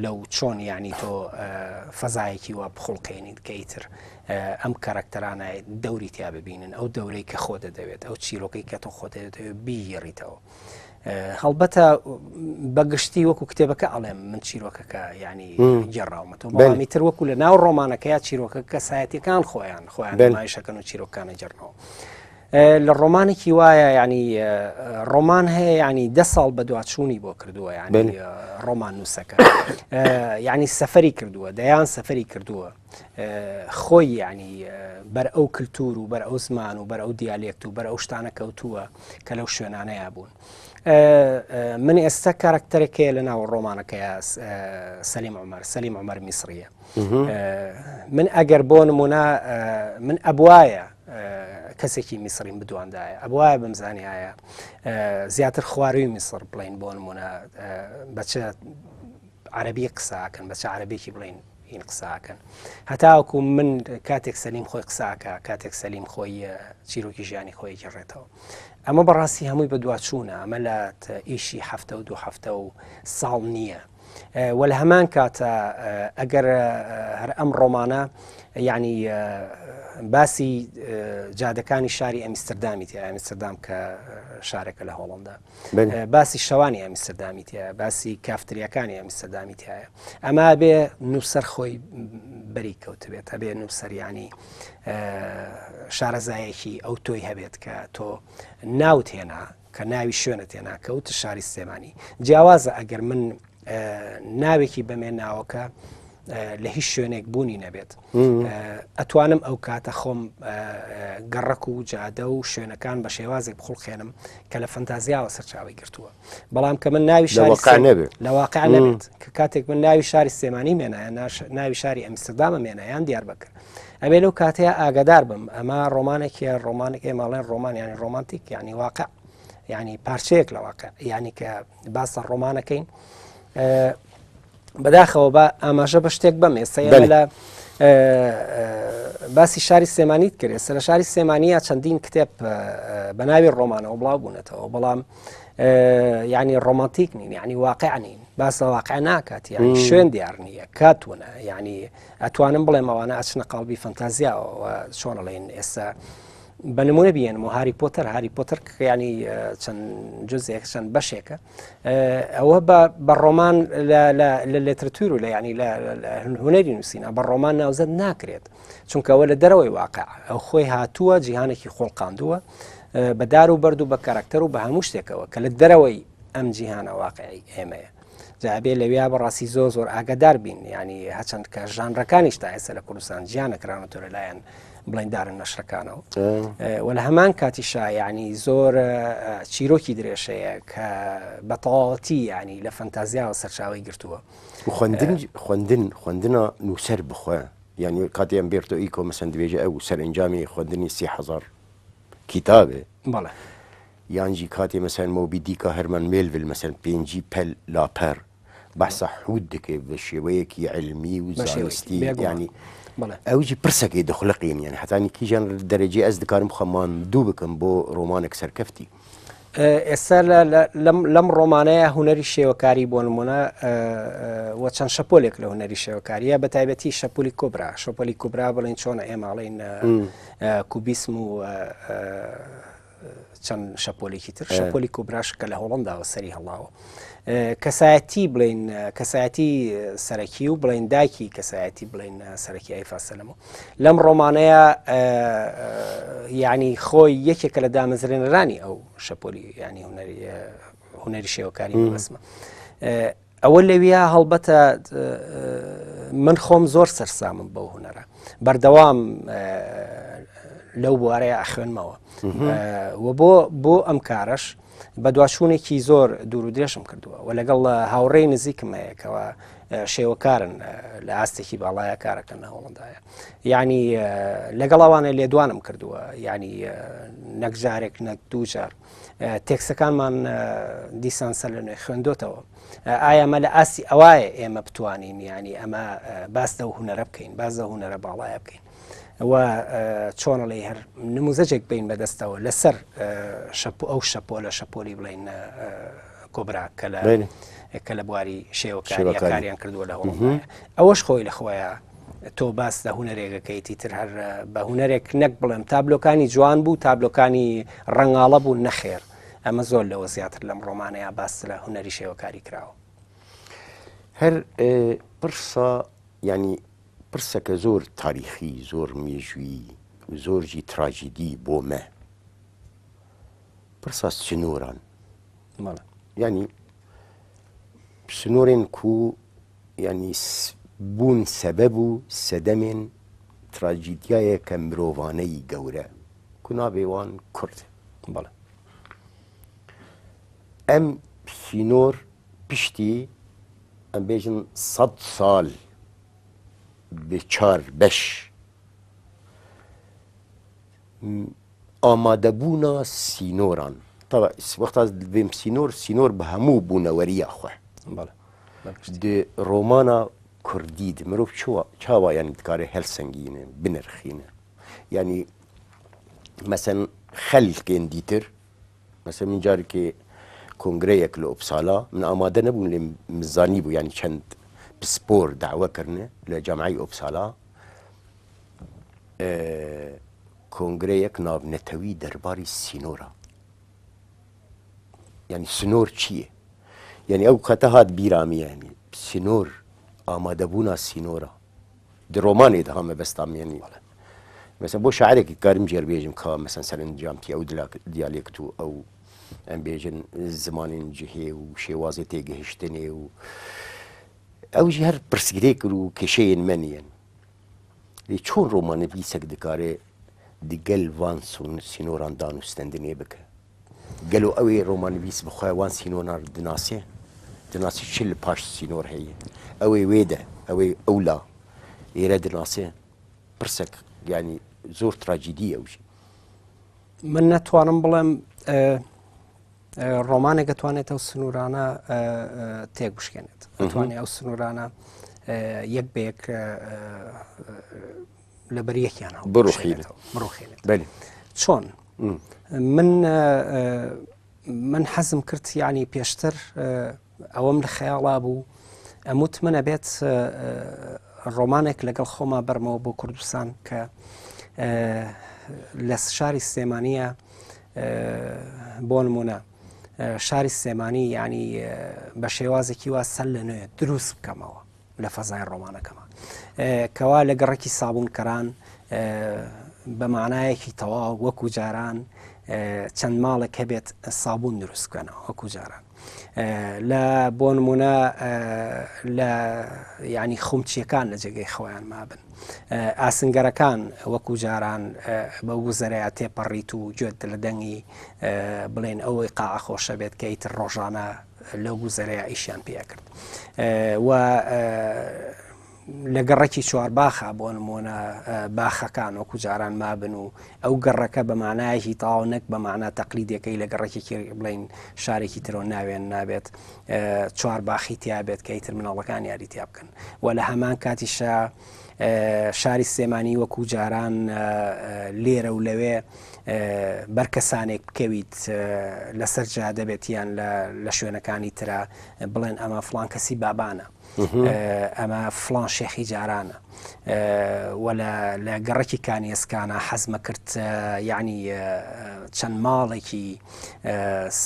لەو چۆن یعنی تۆ فەزایەکی وا بخوڵقێنیت کە ئیتر ئەم کەرەکتەرانە دەوری تیا ببینن ئەو دەورەی کە خۆ دەدەوێت ئەو چیرۆکەی کە تۆ خۆ دەدەوێت بیگێڕیتەوە. هەڵبەتە بەگشتی وەکو کتێبەکە ئەڵێم من چیرۆکەکە ینی گێڕاومەتەوە بەڵامی تر وەکو لە ناو ڕۆمانەکەیا چیرۆکە کەسایەتەکان خۆیان خۆیان نمایشەکەن و چیرۆکانە گێڕنەوە. لە ڕۆمانێکی وایە ینی ڕۆمان هەیە ینی ده ساڵ بەدواچوونی بۆ کردووە ینی ڕۆمان نووسەکە ینی سەفری کردووە دەیان سەفری کردووە خۆی ینی بەر ئەو کللتور و بەر ئەو زمان و بەر ئەو دیالێکت و بەر ئەو شتانە کەوتووە کە لەو شوێنانەیە بوون. من ئێستا کارکتەرێکەیە لە ناو ڕۆمانەکەی سەلیم عمر سەلیم عمر میسریە من ئەگەر بۆ نمونە من ئەبواە کەسێکی میسریم بدواندایە ئەبواە بمزانایە زیاتر خواروی میسر بڵین بۆ نمونە بەچە عەربی قساکەن بەچە عەربێکی بڵین هین قساکەن هەتاوەکو من کاتێک سەلیم خۆی قساکە کاتێک سەلیم خۆی چیرۆکی ژیانی خۆی گەڕێتەوە ئەمە بەڕاستی هەمووی بەدواچوونە ئەمە لە ئیشی هەفتە و دوو هەفتە و ساڵ نییە. وە لە هەمان کاتە ئەگەر هەر ئەم ڕۆمانە یعنی باسی جادەکانی شاری ئەمیستردامی تیا ئەمیستردام کە شارێکە لە هۆڵندا باسی شەوانی ئەمیستردامی تیا باسی کافتریەکانی ئەمیستردامی تایە ئەمە بێ نووسەر خۆی بەری کەوتبێت هەبێ نووسەریانی شارەزایەکی ئەو تۆی هەبێت کە تۆ ناوت هێنا کە ناوی شوێنت هێنا کەوت شاری سلێمانی جیاوازە ئەگەر من ناوێکی بەمێ ناوەکە لە هیچ شوێنێک بوونی نەبێت ئەتوانم ئەو کاتە خۆم گەڕەک و جادە و شوێنەکان بە شێوازێک بخڵقێنم کە لە فەنتازیاوە سەرچاوی گرتووە بەڵام کە من ناوی شاری نەبێت لە واقع نەبێت کە کاتێک من ناوی شاری سلێمانی مێنایە ناوی شاری ئەمستردامە مێنایان دیار بکرد ئەبێ لەو کاتەیە ئاگادار بم ئەمە ڕۆمانێکیە ڕۆمانێک ئێماڵێن ڕۆمان ینی ڕۆمانتیک ینی واقع ینی پارچەیەک لە واقع ینی کە باسە ڕۆمانەکەین بەداخەوە بە ئاماژە بە شتێک بەم ئێستا لە باسی شاری سلێمانیت کرد ئێستا لە شاری سلێمانیە چەندین کتێب بە ناوی ڕۆمانەوە بڵاو بوونەتەوە بەڵام ینی ڕۆمانتیک نین ینی واقع نین باس لە واقع ناکات یعنی شوێن دیار نییە کاتونە ینی ئەتوانم بڵێم ئەوانە ئەچنە قاڵبی فەنتازیاوە چۆن ئەڵێن ئێستا بە نمونە بیێنم و هاری پۆتەر هاری پۆتەر ینی چەند جزێک چەند بەشێکە ئەوە بە ڕۆمان لە لێترتور و لە ینی لە هوەری نووسینە بە ڕۆمان ناوزەد ناکرێت چونکە ئەوە لە دەرەوەی واقع ئەو خۆی هاتووە جیهانێکی خۆڵقاندووە بە دار و بەرد و بە کارکتەر و بە هەموو شتێکەوە کە لە دەرەوەی ئەم جیهانە واقعی ئێمەیە جا ئەبێ لەویا بەڕاستی زۆر زۆر ئاگادار بین ینی هەچەند کە ژانرەکانیش تا ئێستا لە کوردستان جیا نەکراونەتەوە لەلایەن بڵین دارن نەشرەکانەوە و لە هەمان کاتیشا یعنی زۆر چیرۆکی درێژەیە کە بە تەواوەتی ینی لە فەنتازیاوە سەرچاوی گرتووە خوندن خوندن خوندنا نووسەر بخۆ یعنی کاتێ ئەمبێرتۆ ئیکۆ مەسەن دبێژە ئەو سەرئەنجامی خوندنی 3000 کتابێ بەڵێ یان ژی کاتێ مەسەن مۆبی دیکا هەرمان مێلڤل مەسەن پێنجی پەل لاپەر بەحسە حوت دکێ بە شێوەیەکی عیلمی و زانستی یانی ئەو ژی پرسەکەی دخلقین یان حتانی کیژان دەرەجەی ئەز دکارم خە ماندوو بکەم بۆ ڕۆمانێک سەرکەفتی. ئێستا لەم ڕۆمانەیە هونەری شێوەکاری بۆ نمونە و چەند شەپۆلێک لە هونەری شێوەکاریە بە تایبەتی شەپولی کۆبرا شەپۆلی کوبرا بڵین چۆنە ئێماڵین کوبیسم و چەند شەپۆلێکی تر شەپۆلی کوبراش کە لە هۆڵنداوە سەری هەڵاوە کەسایەتی بڵین کەسایەتی سەرەکی و بڵین دایکی کەسایەتی بڵین سەرەکی ئەیفا سەلەمە لەم ڕۆمانەیە یعنی خۆی یەکێکە لە دامەزرێنەرانی ئەو شەپۆلی ینی هونەری هونەری شێوەکاری بەسمە ئەوە لەویا هەڵبەتە من خۆم زۆر سەرسامم بەو هونەرە بەردەوام. لەو بوارەیە ئەخوێنمەوە و بۆ بۆ ئەم کارەش بەدواچوونێکی زۆر دوور و درێژم کردووە و لەگەڵ هاوڕێی نزیکم هەیە کەەوە شێوەکارن لە ئاستێکی باڵایە کارەکەن لە هۆڵندایە یعنی لەگەڵ ئەوانە لێدوانم کردووە یعنی نەک جارێک نەک دوو جار تێکسەکانمان دیسان سەر لە نوێ خوێندۆتەوە ئایا ئەمە لە ئاستی ئەوایە ئێمە بتوانین ینی ئەمە باس لەو هوەرە بکەین باز لە هوەرە باڵایە بکەین و چۆنەڵی هەر نموزەجێک بین بەدەستەوە لەسەر شەپ ئەو شەپۆلە شەپۆلی بڵین کۆبرا کە لە کە لە بواری شێوەکاریان کردووە لە هۆڵ ئەوەش خۆی لە خۆیان تۆ باس لە هوەرێکەکەیتی تر هەر بە هوەرێک نەک بڵێم تابلۆکانی جوان بوو تابلۆکانی ڕەنگاڵە بوو نەخێر ئەمە زۆر لەوە زیاتر لەم ڕۆمانەیە باس لە هوەری شێوەکاری کراوە. هەر پرسە ینی پرسەکە زۆر تاریخی زۆر مێژووی و زۆر ژی تراژیدی بۆ مە پرسا سنووران ینی سنوورێن کو ینی بوون سەبەب و سەدەمێن تراجیدیایەکە مرۆڤانەی گەورە کو ناوێ وان کورد بەڵێ. ئەم سینۆر پشتی ئەم بێژن سەد سال بە چار بەش ئامادەبوونا سینۆران طبعا وەختا بێم سینۆر سینۆر بە هەموو بوونەوەریە خۆ بەڵێ di romana Kurdî de mirov çiwa çawa yanî dikare helsengîne binirxîne yanî mesen xelkên dîtir mesen min carekê kongreyek li Uppsala min amade nebûm lê min zanîbû yanî çend pispor dawe kirine li Cameyî Uppsala kongreyek navnetewî derbarî sînora yanî sinor çi ye yanî ew xete hat bîra min yanî sinor amadebûna sînora di romanê de ha mebesta min yanî mesela bo şairekî karim jêr bêjim ka mesela serencamtî ew diyalekt û ew em bêjin zimanên cihê û şêwazê têgihiştinê û ew jî her pirsgirêk û kêşeyên me niyen. Lê çon romanivîsek dikare di gel van sînoran danûstendinê bike? Gelo ew ê romanivîs bi xwe wan sînoran dinasê? Dinasê çi li paş sînor heye? Ew ê wê de, ew ê ewla êre dinasê? Pirsek yanî zor trajîdî ew jî. من نەتوانم بڵێم ڕۆمانێک دەتوانێت ئەو سنوورانە تێک بشکێنێت دەتوانێت ئەو سنوورانە یەک بە یەک لەبەر یەکیان بڕوخێنێت بڕوخێنێت چۆن من من حەزم کرد یعنی پێشتر ئەوەم لە خەیاڵا بوو ئەموت من ئەبێت ڕۆمانێک لەگەڵ خۆما بەرمەوە بۆ کوردستان کە لە شاری سلێمانیە بۆ نمونە شاری سلێمانی ینی بە شێوازێکی وا سەر لە نوێ دروست بکەمەوە لە فەزای ڕۆمانەکەمە کەوا لە گەڕەکی سابوونکەران بە مانایەکی تەواو وەکو جاران چەند ماڵێک هەبێت سابوون دروست بکەنەوە وەکو جاران لە بۆ نمونە لە ینی خومچیەکان لە جێگەی خۆیان مابن ئاسنگەرەکان وەکو جاران بە گوزەرەیە تێپەڕیت و گوێت لە دەنگی بڵێن ئەوەی قاعە خۆشە بێت کە ئیتر ڕۆژانە لەو گوزەرەیە ئیشیان پێکرد و لە گەڕەکی چوارباخا بۆ نموونە باخەکان وەکو جاران مابن و ئەو گەڕەکە بە مانایەکی تەواو نەک بە مانا تەقلیدیەکەی لە گەڕەکێکی بڵین شارێکی ترەوە ناوێن نابێت چوار باخی تیا بێت کە ئیتر مناڵەکان یاری تیا بکەن و لە هەمان کاتیشا شاری سلێمانی وەکو جاران لێرە و لەوێ بەر کەسانێک بکەویت لەسەر جادە بێت یان لە شوێنەکانی ترا بڵێن ئەمە فڵان کەسی بابانە ئەمە فڵان شێخی جارانە و لە گەڕەکی کانیەسکانە حەزمە کرد یعنی چەند ماڵێکی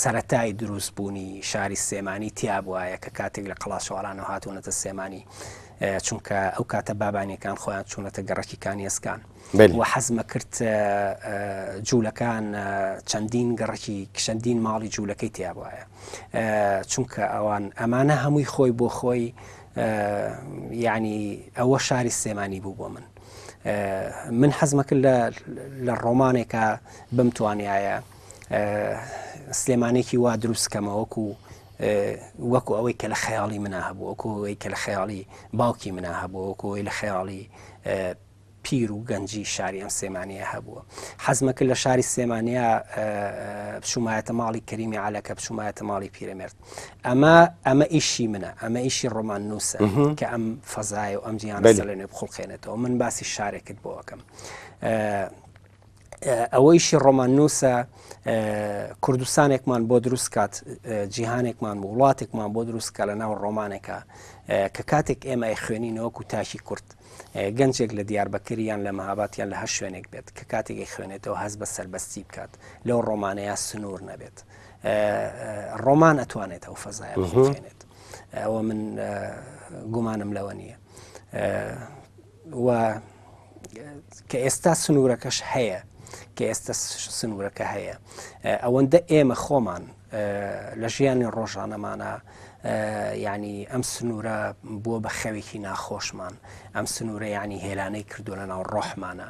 سەتای دروست بوونی شاری سلێمانی تیا بواە کە کاتێک لە قەڵاچوارانەوە هاتوونەتە سلێمانی چونکە ئەو کاتە بابانیەکان خۆیان چوونەتە گەڕەکی کانیەسکان و حەزمە کرد جوولەکان چەندین گەڕەکی چەندین ماڵی جوولەکەی تیا بواە چونکە ئەوان ئەمانە هەمووی خۆی بۆ خۆی یعنی ئەوە شاری سلێمانی بوو بۆ من. من حەزمە کرد لە ڕۆمانێکە بمتوانایە سلێمانێکی وا دروست کەمە وەکو وەکو ئەوەی کە لە خەیاڵی منا هەبوو وەکو ئەوەی کە لە خەیاڵی باوکی منا هەبوو وەکو ئەوەی لە خەیاڵی پیر و گەنجی شاری ئەم سلێمانییە هەبووە. حەزمە کرد لە شاری سلێمانیا بچوومایەتە ماڵی کەریمی عەلەکە بچوومایەتە ماڵی پیرەمێرد. ئەمە ئەمە ئیشی منە ئەمە ئیشی ڕۆمان نووسە کە ئەم فەزایە و ئەم جیهانە سەرلەنوێ بخوڵقێنێتەوە من باسی شارێکت بۆ ئەکەم. ئەوەیشی ڕۆماننووسە کوردستانێکمان بۆ دروست کات جیهانێکمان بۆ وڵاتێکمان بۆ دروست کە لە ناو ڕۆمانێکە کە کاتێک ئێمە خوێنینەوەکو تاکی کورد گەنجێک لە دیاربەکر یان لە مەهاباد یان لە هەر شوێنێک بێت کە کاتێک ئەیخوێنێتەوە هەست بە سەربەستی بکات لەو ڕۆمانەیە سنوور نەبێت ڕۆمان ئەتوانێت ئەو فەزایە بخوێنێت ئەوە من گومانم لەوە نییە و کە ئێستا سنوورەکەش هەیە کە ئێستا سنوورەکە هەیە ئەوەندە ئێمە خۆمان لە ژیانی ڕۆژانەمانە یعنی ئەم سنوورە بووە بە خەوێکی ناخۆشمان ئەم سنوورە یعنی هێلانەی کردو لە ناو ڕۆحمانە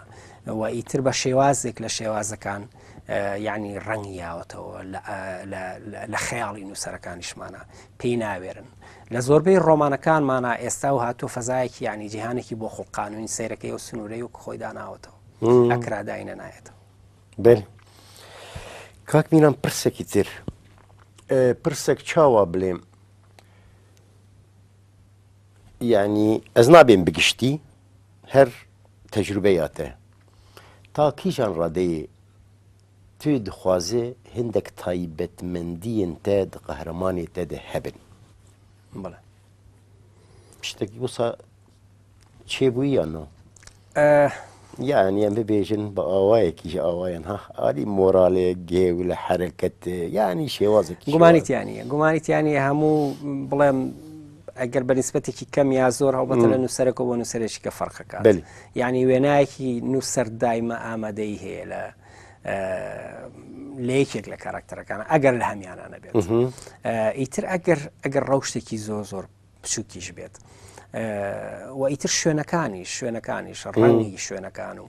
و ئیتر بە شێوازێک لە شێوازەکان یعنی ڕەنگی یاوەتەوە لە خەیاڵی نووسەرەکانیشمانە پێی ناوێرن لە زۆربەی ڕۆمانەکانمانە ئێستا و هاتووە فەزایەکی یعنی جیهانێکی بۆ خوڵقانوین سەیرەکەی و سنوورەی و خۆی داناوەتەوە ئەکرا داینە نایەتەوە بەلی کاک میران پرسێکی تر پرسێک چاوا بلێم یعنی ئەس نابێم بگشتی هەر تەجروبەیاتە تا کیژان ڕادەیە توی دخوازێ هندێک تایبەتمەندیên te di qehremanê te de hebin. بەڵێ. شتێکی وسا چێبووی یان نا؟ یانی ئەم ببێژن بە ئاوایەکیش ئاوایان ها ئالی مۆرالێ گێو لە حەرەکەت یانی شێوازێکی گومانی تیانە گومانی تیانە هەموو بڵێم ئەگەر بە نسبەتێکی کەم یا زۆر هەڵبەتە لە نووسەرەکە بۆ نووسەرێکی کە فەرقەکە یعنی وێنایەکی نووسەر دایمە ئامادەی هەیە لە لە یەکێک لە کاراکتەرەکان ئەگەر لە هەمیانە نەبێت ئیتر ئەگەر ئەگەر ڕەوشتێکی زۆر زۆر بچووکیش بێت و ئیتر شوێنەکانی شوێنەکانیش ڕەنگی شوێنەکان و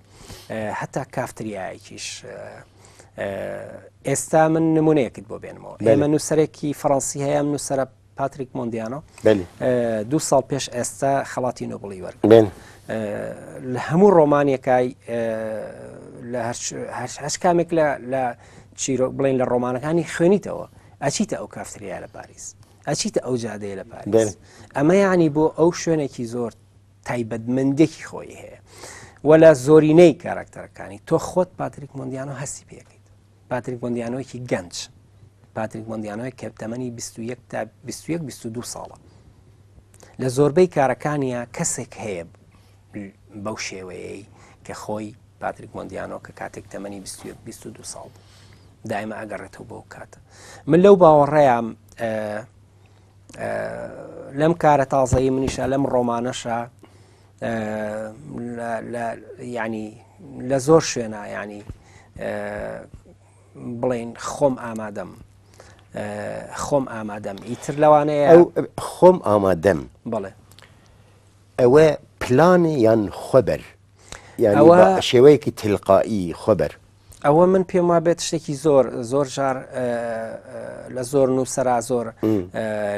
هەتا کافتریایەکیش ئێستا من نمونەیەکت بۆ بێنمەوە ئێمە نووسەرێکی فەڕەنسی هەیە نووسرە پاتریک مۆندیانۆ دو ساڵ پێش ئێستا خەڵاتی نۆبڵی وەرگ لە هەموو ڕۆمانەکای لە هەر کامێک لە چیرۆک بڵین لە ڕۆمانەکانی خوێنیتەوە ئەچیتە ئەو کافتریا لە پاریس ئەچیتە ئەو جادەیە لە پاریس ئەمە یعنی بۆ ئەو شوێنێکی زۆر تایبەتمەندێکی خۆی هەیە و لە زۆرینەی کاراکتەرەکانی تۆ خۆت پاتریک مۆندیانۆ هەستی پێەکەیت پاتریک مۆندیانۆیەکی گەنج پاتریک مۆندیانۆی کە تەمەنی 21 تا 21 22 ساڵە لە زۆربەی کارەکانیا کەسێک هەیە بەو شێوەیەی کە خۆی پاتریک مۆندیانۆ کە کاتێک تەمەنی 21 22 ساڵ بوو دایمە ئەگەڕێتەوە بۆ کاتە من لەو باوەڕەیان لەم کارە تازەی منیشە لەم ڕۆمانەشە ینی لە زۆر شوێنە ینی بڵین خۆم ئامادەم خۆم ئامادەم ئیتر لەوانەیە خۆم ئامادەم بڵێ ئەوە پلانە یان خۆبەر؟ یانی ئەوە بە شێوەیەکی تلقائی خۆبەر؟ ئەوە من پێم وا بێت شتێکی زۆر زۆر جار لە زۆر نووسرا زۆر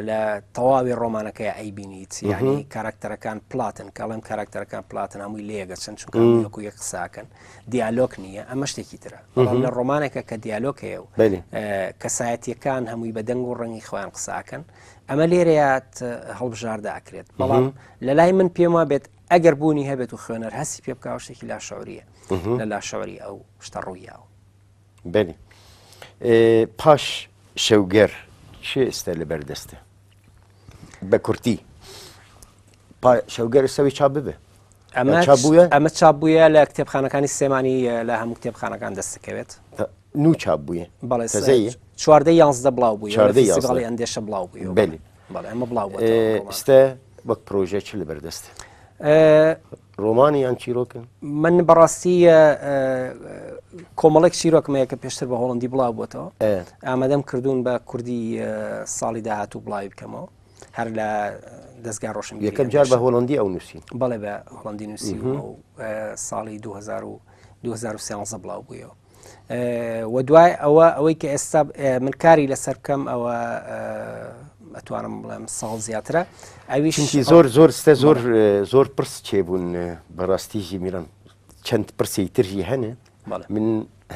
لە تەواوی ڕۆمانەکەی ئەیبینیت یعنی کاراکتەرەکان پلاتن کەڵم کاراکتەرەکان پلاتن هەمووی لێگەچن چونکە وەکو یەک قساکەن دیالۆک نییە ئەمە شتێکی ترە بەڵام لە ڕۆمانێکە کە دیالۆک هەیە و کەسایەتیەکان هەمووی بە دەنگ و ڕەنگی خۆیان قساکەن ئەمە لێرەیات هەڵبژاردە ئەکرێت بەڵام لە لای من پێم وا بێت ئەگەر بوونی هەبێت و خوێنەر هەستی پێ بکە شتێکی لاشعوریە لە لاشعوری ئەو شتە ڕوویاوە. بەلی پاش شەوگەر چێ ئێستا لەبەر دەستە بە کورتی شەوگەر سەوی چاپ ببێ ئەمە چاپ بووە ئەمە چاپ بووە لە کتێبخانەکانی سلێمانی لە هەموو کتێبخانەکان دەست دەکەوێت نوو چاپ بووە بەڵێ چواردە یانزدە بڵاو بوو چواردە ئەندێشە بڵاو بوو بەلی بەڵێ ئەمە بڵاو بوو ئێستا وەک پرۆژە چ لەبەردەست ڕۆمانی یان چیرۆکن من بەڕاستی کۆمەڵێک چیرۆکم هەیە کە پێشتر بە هۆڵندی بڵاو بۆتەوە ئامادەم کردوون بە کوردی ساڵی داهاتوو بڵاوی بکەمەوە. هەر لە دەستگای ڕۆشنبیری یەکەم جار بە هۆڵندی ئەو نووسی بەڵێ بە هۆڵندی نووسی و ساڵی 2013 بڵاو بوویەوە و دوای ئەوە ئەوەی کە ئێستا من کاری لەسەر بکەم ئەوە ئەتوانم بڵێم ساڵ زیاترە ئەویش زۆر زۆر ستە زۆر زۆر پرس چێبوون بەڕاستی ژی میران چەند پرسی ترژی هەنە من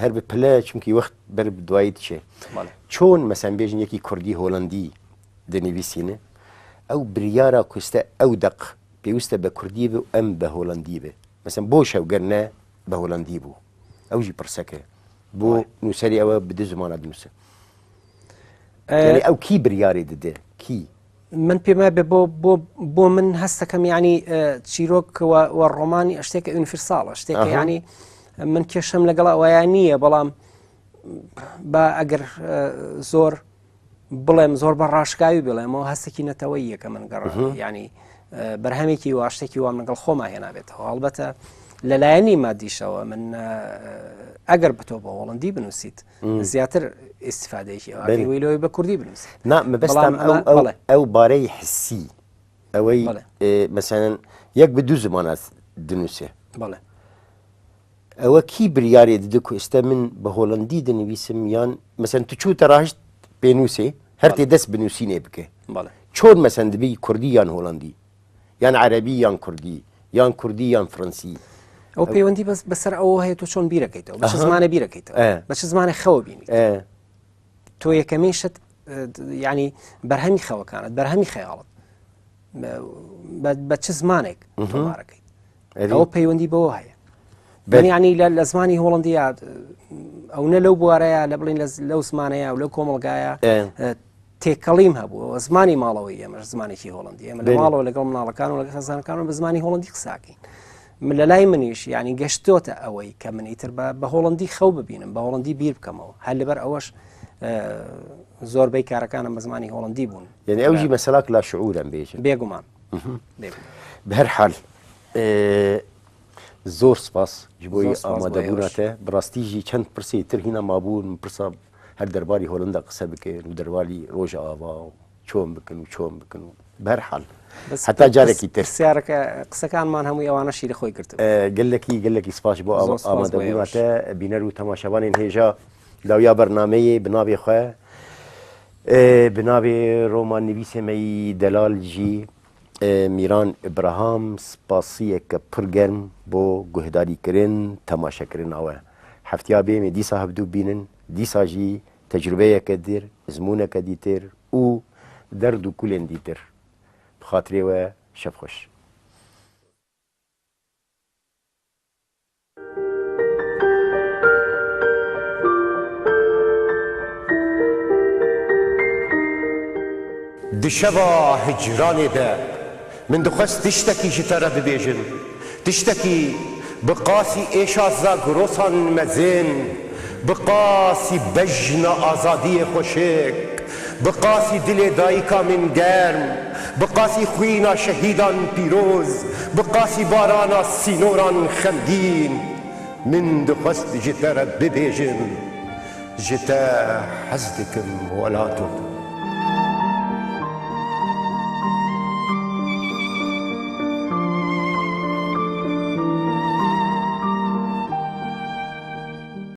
هەر بە پلە چونکی وەخت بەر دوایی دچێ چۆن مەسەن بێژن یەکی کوردی هۆلندی دەنویسینە ئەو بریارە کوستە ئەو دەق پێویستە بە کوردی بێ و ئەم بە هۆلندی بێ مەسەن بۆ شەوگەر نە بە هۆلندی بوو ئەو ژی پرسەکە بۆ نووسری ئەوە بدە زمانە دنووسە ئەو کی بریاری دەدێ کی من پێم وابێ بۆ بۆ بۆ من هەستەکەم ینی چیرۆک و ڕۆمانی شتێکە ئونفرساڵە شتێکە ینی من کێشەم لەگەڵ ئەوەیان نییە بەڵام بە ئەگەر زۆر بڵێم زۆر بە ڕاشکاوی بڵێمەوە هەستێکی نەتەوەی یەکە من گەڕ ینی بەرهەمێکی واشتێکی وام لەگەڵ خۆما هێنابێتەوە هەڵبەتە لەلایەنی مادیشەوە من ئەگەر بتۆ بە هۆڵندی بنووسیت زیاتر ئیسیفادەیەکی ئەوەی لەوەی بە کوردی بنووسیت نا مەبەستم ئەو ئەو ئەو بارەی حسی ئەوەی مەسەن یەک بە دوو زمانات دنووسێ بەڵێ ئەوە کی بریارێ ددە کو ئێستا من بە هۆڵندی دەنویسم یان مەسەن تو چووتە ڕاهشت پێنووسێ هەر تێ دەست بنووسینێ بکە چۆن مەسەن دبی کوردی یان هۆڵندی یان عەرەبی یان کوردی یان کوردی یان فرەنسی. ئەو پەیوەندی بەس بەسەر ئەوە هەیە تۆ چۆن بیرەکەیتەوە بە چ زمانە بیرەکەیتەوە بە چ زمانە خەوە بینی تۆ یەکەمین شت ینی بەرهەمی خەوەکانت بەرهەمی خەیاڵت بە چ زمانێک تۆمارەکەیت ئەوە پەیوەندی بەوە هەیە ینی لە زمانی هۆڵندی ئەو نە لەو بوارەیە لە بڵین لەو زمانەیە و لەو کۆمەلگایە تێکەڵیم هەبوو زمانی ماڵەوەی ئێمەش زمانێکی هۆڵندی ئێمە لە ماڵەوە لەگەڵ مناڵەکان و لەگەڵ خێزانەکان بە زمانی هۆڵندی قساکەین من لە لای منیش یعنی گەشتۆتە ئەوەی کە من ئیتر بە بە هۆڵندی خەو ببینم بە هۆڵندی بیر بکەمەوە هەر لەبەر ئەوەش زۆربەی کارەکانم بە زمانی هۆڵندی بوون یعنی ئەوژی مەسەلاک لا شعورم بێژن بێگومان بەهەر حال زۆر سپاس ji بۆی ئامادەبووناتە بەڕاستیژی چەند پرسی تر هینا مابوون پرسا هەر دەرباری هۆلندا قسە بکەین و دەرباری ڕۆژئاوا و چۆن بکەن و چۆن بکەن و بەرحال هەتا جارێکی تر پرسیارەکە قسەکانمان هەمووی ئەوانەشی لە خۆی گرت گەلەکی گەلەکی سپاس بۆ ئامادەبووناتە بینەر و تەماشاوانین هێژا داویا بەرنمەیە بناوێ خۆ بناوێ ڕۆمان نویسێمەی دەلال ژی میران ئیبراهام سپاسیەکە پڕ گەرم بۆ گوهداریکردن تەماشەکردنەوە هەفتیا بێمێ دیسا هەبدوو بینن دیسا ژی تەجروبەیەکە در ئەزموونەکە دیتر و دەرد و کولێن دیتر بخاترێوە شەف خوش. Di şeva hicranê de min dixwest tiştekî ji te re bibêjim, tiştekî bi qasî êşa Zagrosan mezin, bi qasî bejna azadiyê xweşik, bi qasî dilê dayika min germ, bi qasî xwîna şehîdan pîroz, bi qasî barana sînoran xemgîn. Min dixwest ji te re bibêjim, ji te hez dikim welato.